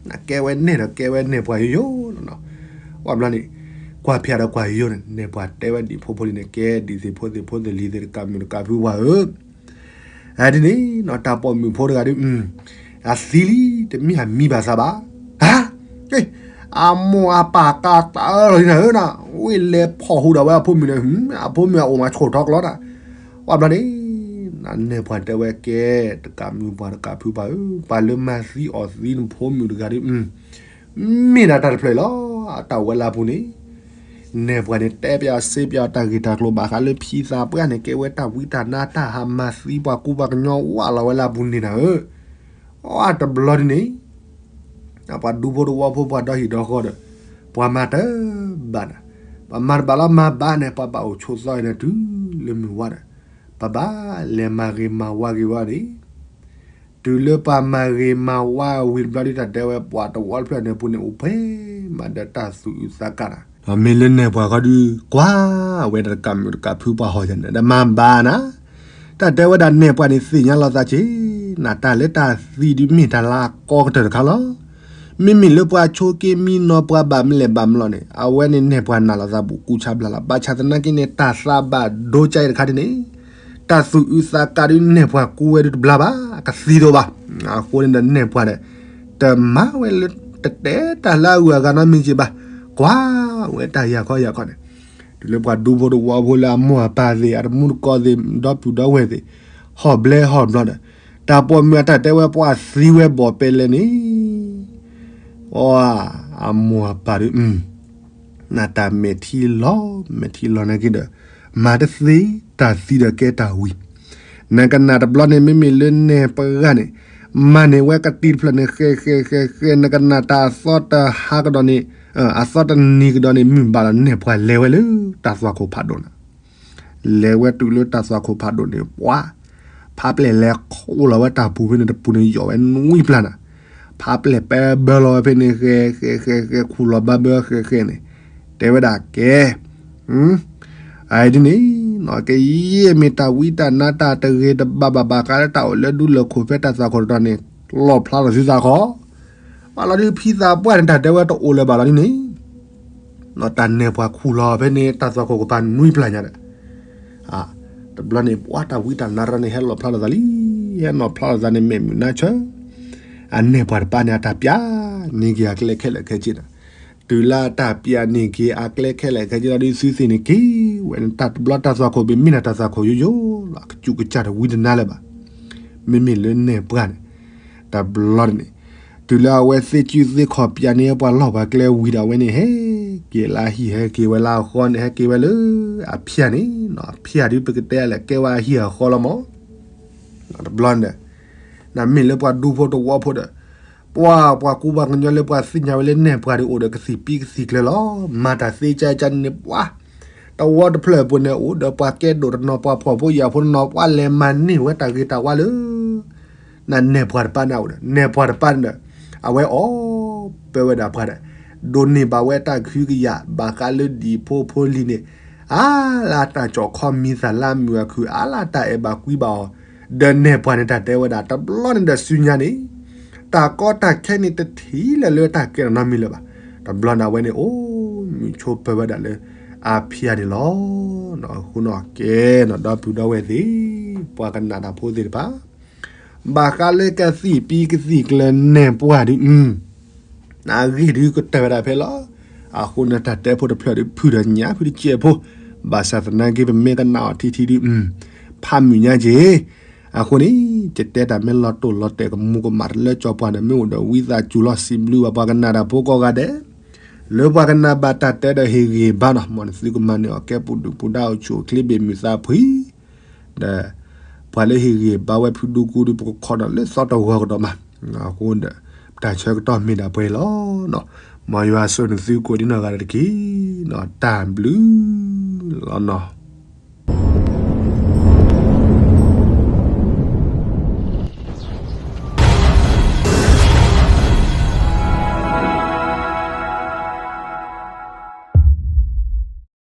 နကဲဝဲနဲၣ်ဒီးကဲဝဲနဲၣ်ပှၤယိယိလီၤနီၤ. ဝဲဘျီန့ၣ် ကွၢ်ဖဲဒီးကွၢ်ယိယိန့ၣ် နဲၣ်ပှၤတဲဝဲဒ်ဖိဖိလံၤန့ၣ် ကဲဒ်သ့ၣ်ဖိသ့ၣ်ဖိသ့ၣ်လံၤသ့ၣ်တကးမုၣ်တကးဖုပှၤဧၢ, ဒ်န့ၣ်နီၤ တၢ်ပိာ်မုၣ်ဖိတဂၤဒ် အသံလံ တမ့ၢ်အမံၤဘၣ်သးဘၣ်, ဟါ, အမိၢ်အပၢ်ကးတၢ်လီၤလံနၤဧၢနီၤ, ဝ့ၢ်လဲၤဖီၣ်ဟူးဒီးဝဲအဖိမုၣ်န့ၣ် အဖိမုၣ်အအိၣ်မးဆိၣ်ထီကျီတၢ်, ဝဲဘျီန့ၣ် နဲၣ်ပှၤတဲဝဲကဲ တကးမုၣ်ပှၤတကးဖုပှၤဧၢ, ပှၤလၢမၤသံအီၣ်သံနဖိမုၣ်တဂၤဒ် မ့ၢ်ဒၣ်တၢ်တဖျၢၣ်အံၤလီၤ, အတၢ်ဝဲလၢပူၤန့ၣ်, နဲၣ်ပှၤန့ၣ်တဲပျးစ့ပျးတၢ်ဂ့ၢ်တၢ်ကျိၤဘၣ်ဃးလၢဖံသးပှၢ်န့ၣ် ကဲဝဲတၢ်ဝံတၢ်နါတၢ်ဟးမၤသံပှၤကူပှၤကညီဝးလီၤဝဲလၢအပူၤန့ၣ်နၤဧၢ, အတဘျီဒ်န့ၣ် ပှၤဒူဖိတဝီဖိပှၤဒီဟံၣ်ဒီဃီဒီး ပှၤမၤတဘၣ်နၤ, ပှၤမၤတဘၣ်လီၤမၤဘၣ်န့ၣ် ပှၤဘၣ်အိၣ်ဆိးသီအံၤန့ၣ်တုၤလၢမုၢ်ဝါဒီး ပဘၣ်လဲၤမၤဂ့ၤမၤဝါဂ့ၤဝဲန့ၣ် တုၤလၢပှၤမၤဂ့ၤမၤဝါဝံၤတဘျီဒ်တၢ်တဲဝဲပှၤတဝီတဖျၢၣ်န့ၣ်ပူၤန့ၣ် အိၣ်ပှဲၤမးဒီးတၢ်သူၣ်အုးသးကါနၤ, မ့ၢ်လၢနဲၣ်ပှၤဃီဒုး ကွၢ်ဝဲဒၣ်တကးမုၣ်တကးဖုပှၤဟီၣ်ယၤန့ၣ် ဒီးမၤဘၣ်နၤ, တၢ်တဲဝဲဒၣ်နဲၣ်ပှၤန့ၣ်သ့ၣ်ညါလီၤသးက့ၤ, နတၢ်လၢတၢ်သံဒုးမ့ၢ်တၢ်လၢအကီကတၢၢ်တခါလီၤ. မ့မ့ၢ်လၢပှၤဆိးက့မံနီၤပှၤဘၣ်မလဲၣ်ဘၣ်မလီၤန့ၣ် အဝဲန့ၣ်နဲၣ်ပှၤနာ်လီၤသးဘူးကူဆါဘျါလီၤ. ဘၣ်ဆၣ်သနာ်က့န့ၣ် တၢ်သးဘၣ်ဒိကါအံၤတခါဒ်န့ၣ် တၢ်သူၣ်အုးသးကါဒုးနဲၣ်ပှၤကူဝဲဒုးတဘျါဘၣ် ကသံဒိၣ်ဘၣ်. အဃိန့ၣ်ဒီးနဲၣ်ပှၤဒီး တမၤဝဲလၢ တတဲတၢ်လၢအဂုၤအဂၤနီတမံၤက့ၤဘၣ်. ကွၢ်ဝဲတၢ်ယၤခီယၤခီန့ၣ် တုၤလၢပှၤဒူဖိတဝီဖိလၢအမိၢ်အပၢ်သ့ၣ် အတမူတကိးသ့ၣ် ဒီပုၢ်ဒီဝဲၢ်သ့ၣ် ဟီၣ်ဘျဲဟီၣ်ဘျီဒီး တၢ်ပိာ်မုၣ်အတၢ်တဲဝဲပှၤသံဝဲဘီၣ်ပဲလဲၣ်န့ၣ် အမိၢ်အပၢ်ဒုး နတၢ်မဲာ်ထံလီၤ မဲာ်ထံလီၤနာ်က့ဒီး မၤတသ့ တၢ်သံဒီးကဲတၢ်ဝံၤ နကနၣ်တဘျီန့ၣ် မ့မ့ၢ်လၢနဲၣ်ပှၤန့ၣ် မၤန့ၢ်ဝဲကတံၤတဖျၢၣ်န့ၣ် ဃဲဃဲဃဲဃဲ နကနၣ်တၢ်အသီတဟါကဒီးန့ၣ် အသီတနံၤကဒီးန့ၣ် မုၢ်ဘၣ်လီၤ နဲၣ်ပှၤလဲၤဝဲလၢတၢ်သွၣ်ခိၣ်ဖးဒိၣ်န့ၣ် လဲၤဝဲတုၤလၢတၢ်သွၣ်ခိၣ်ဖးဒိၣ်န့ၣ် ပှၤ ဖးပျဲၢ်လဲၤခူၣ်လီၤဝဲတၢ်ပူၤဖဲန့ၣ်တပူၤန့ၣ် ယီၣ်ဝဲနွံပျၢ်နၤ, ဖးပျဲၢ်ပဲဘၢလီၤဝဲဖဲန့ၣ် ဃဲဃဲဃဲဃဲ ခူၣ်လီၤဘၣ်ဘၢဃဲဃဲန့ၣ် တဲဝဲဒၣ်ကဲ အဒ်န့ၣ် ကယဲၢ်မ့ၢ်တၢ်ဝံတၢ်နါတၢ်တဂ့ၤတဘၣ်ဘၣ်ဘၣ်ဃးလၢတၢ်အိၣ်လၢဒူလၢၢ်ခိၣ်ဖဲတၢ်သွၣ်ခိၣ်တတီၤန့ၣ် လီၣ်ဖျါလီၤသုသးခီ ဘၣ်လီၤဒုးဖံသးပှၢ်န့ၣ် တၢ်တဲဝဲတအိၣ်လၢၤဘၣ်လီၤဒ်န့ၣ် တၢ်နဲၣ်ပှၤခူၣ်လီၤဖဲန့ၣ် တၢ်သွၣ်ခိၣ်ကပၤနွံပျၢ်ညါဒီး တဘျီန့ၣ် ပှၤတၢ်ဝံတၢ်နါတတီၤန့ၣ် ဟဲလီၣ်ဖျါလီၤသးလံ, ဟဲလီၣ်ဖျါလီၤသးန့ၣ် မဲာ်မုာ်နါဆၢ, အနဲၣ်ပှၤတပၤန့ၣ် အတၢ်ပျၢ်န့ၢ်က့ၤအကျဲခဲလၢာ်ခဲဆ့နၤ, တုၤလၢအတၢ်ပျၢ်န့ၢ်က့ၤအကျဲခဲလၢာ်ခဲဆ့လီၤဒုး သုသ့ၣ်န့ၣ်က့ၤဝဲန့ၣ် တၢ်တဘျီတၢ်သွၣ်ခိၣ်ဘၣ်မ့ၢ်နၤတၢ်သွၣ်ခိၣ်ယိယိလီၤ အကစူၢ်ကစၢ်တဝံတနါလၢၤဘၣ်, မ့မ့ၢ်လၢနဲၣ်ပှၤန့ၣ် တဘျီန့ၣ် တုၤလၢအဝဲသ့ၣ်စုသ့ၣ်ခီၣ်ပျၢ်န့ၢ်ပှၤလီၢ်ပှၤကျဲဝံၤဒီး အဝဲန့ၣ်ဟဲက့ၤလၢအဟံၣ် ဟဲက့ၤဝဲလၢအဃီန့ၣ် ဟဲက့ၤဝဲလၢအဖၠၣ်န့ၣ်, အဖၠၣ်ဒုးပကတဲလဲၣ် ကဲဝဲအဟံၣ်အဃီလီၤမး, တဘျီန့ၣ်ဒီး နမ့ၢ်လၢပှၤဒူဖိတဝီဖိဒီး ပှၤပှၤကူပှၤကညီလၢပှၤသ့ၣ်ညါဝဲလၢနဲၣ်ပှၤဒုးအိၣ်ဒီးကသံၣ်ပံကသံၣ်ကျၢၤလီၤ, မၤတၢ်သ့ကၢကၢန့ၣ် ပှၤ တဝီတဖျၢၣ်အပူၤန့ၣ် အိၣ်ဒီးပှၤကဲဒိၣ်တနီၤ ပှၤဖှီၣ်ဖိယာ်ဖိတနီၤ ပှၤလဲၤမၤန့ၢ်ဝဲတၢ်ဂ့ၤတၢ်ဝါလၢ နနဲၣ်ပှၤတပၤန့ၣ်အိၣ်ဒီး နဲၣ်ပှၤတပၤန့ၣ်ဒီး အဝဲအီၣ်ပၢဝဲဒၣ်ပှၤဒီး ဒိးန့ၢ်ဘၣ်ဝဲတၢ်ခုကယာ် ဘၣ်ဃးလၢဒံၣ်ဖိဖိလံၤန့ၣ် အါလၢတၢ်ကၠီၣ်ခီမံသးလၢအမုာ်အခုၣ် အါလၢတၢ်အဲၣ်ဘၣ်ကွံဘၣ်အီၤ, ဒီးနဲၣ်ပှၤန့ၣ်တၢ်တဲဝဲဒၣ် တဘျီန့ၣ်ဒီးဆူညါန့ၣ် တၢ်ကီတၢ်ခဲန့ၣ်တထံၣ်လၢၤလၢတၢ်ကဲထီၣ်နီတမံၤလၢၤဘၣ်, တဘျီန့ၣ်အဝဲန့ၣ်အိၣ်မုာ်ဆိးပၢဝဲဒၣ်လၢ အဖံးအါန့ၣ်လီၤ. အဃိန့ၣ်ကဲနီၤ ဒီပုၢ်ဒီဝဲၢ်သ့ၣ်, ပှၤကနၣ်တၢ်ဖိသ့ၣ်တဖၣ်, ဘၣ်ဃးလၢကသံၣ်ပံကသံၣ်ကျၢၤနဲၣ်ပှၢ်ဒုး အဂ့ၢ်ဒုးကတၢၢ်ဝဲဒၣ်ဖဲလီၤ. အဃိန့ၣ် တၢ်တဲဖိတဖျၢၣ်ဒုး ဖုၣ်ဒီးညၣ်ဖုၣ်တစဲးဖိ, ဘၣ်ဆၣ်သနာ်က့ ပမ့ၢ်ကနၣ်အီၤထံထံဒုး ဖးမုာ်ညါက့ၤ. အဃိန့ၣ် ယတဲတၢ်မ့ၢ်လီၤတိၢ်လီၤတဲာ်ကမူးကမၣ်တလၢကၠီပှၤန့ၣ် မ့ၢ်အိၣ်ဒီးဝံသးစူၤလီၤ စံးဘျုးဘၣ်ပှၤကနၣ်တၢ်ဖိကိးဂၤဒဲး, လၢပှၤကနၣ်ဘၣ်တၢ်တဲဒီးဟ့ၣ်ဂံၢ်ဘါနီၤ, မ်နသုကမၤန့ၢ်အီၤကဲပူၤဒုၣ်ပူၤဒါအိၣ်ဆူၣ်အိၣ်ချ့ဘ့ၣ်မုာ်သးဖှံ ဒီး ပှၤလၢဟ့ၣ်ဂံၢ်ဘါဝဲဖုဒူကူဒုး ပကခိးဒီးလၢသီတဂီၤကဒီးမး. အဃိဒီး တၢ်ဆၢကတီၢ်မ့ၢ်ဒၣ်ပှဲၤလီၤ. မ်ယွၤဆိၣ်ဂ့ၤနသုကိးဒံနီၢ်ဂၤဒဲးတက့ၢ်. တၢ်ဘျုးလီၤနီၤ.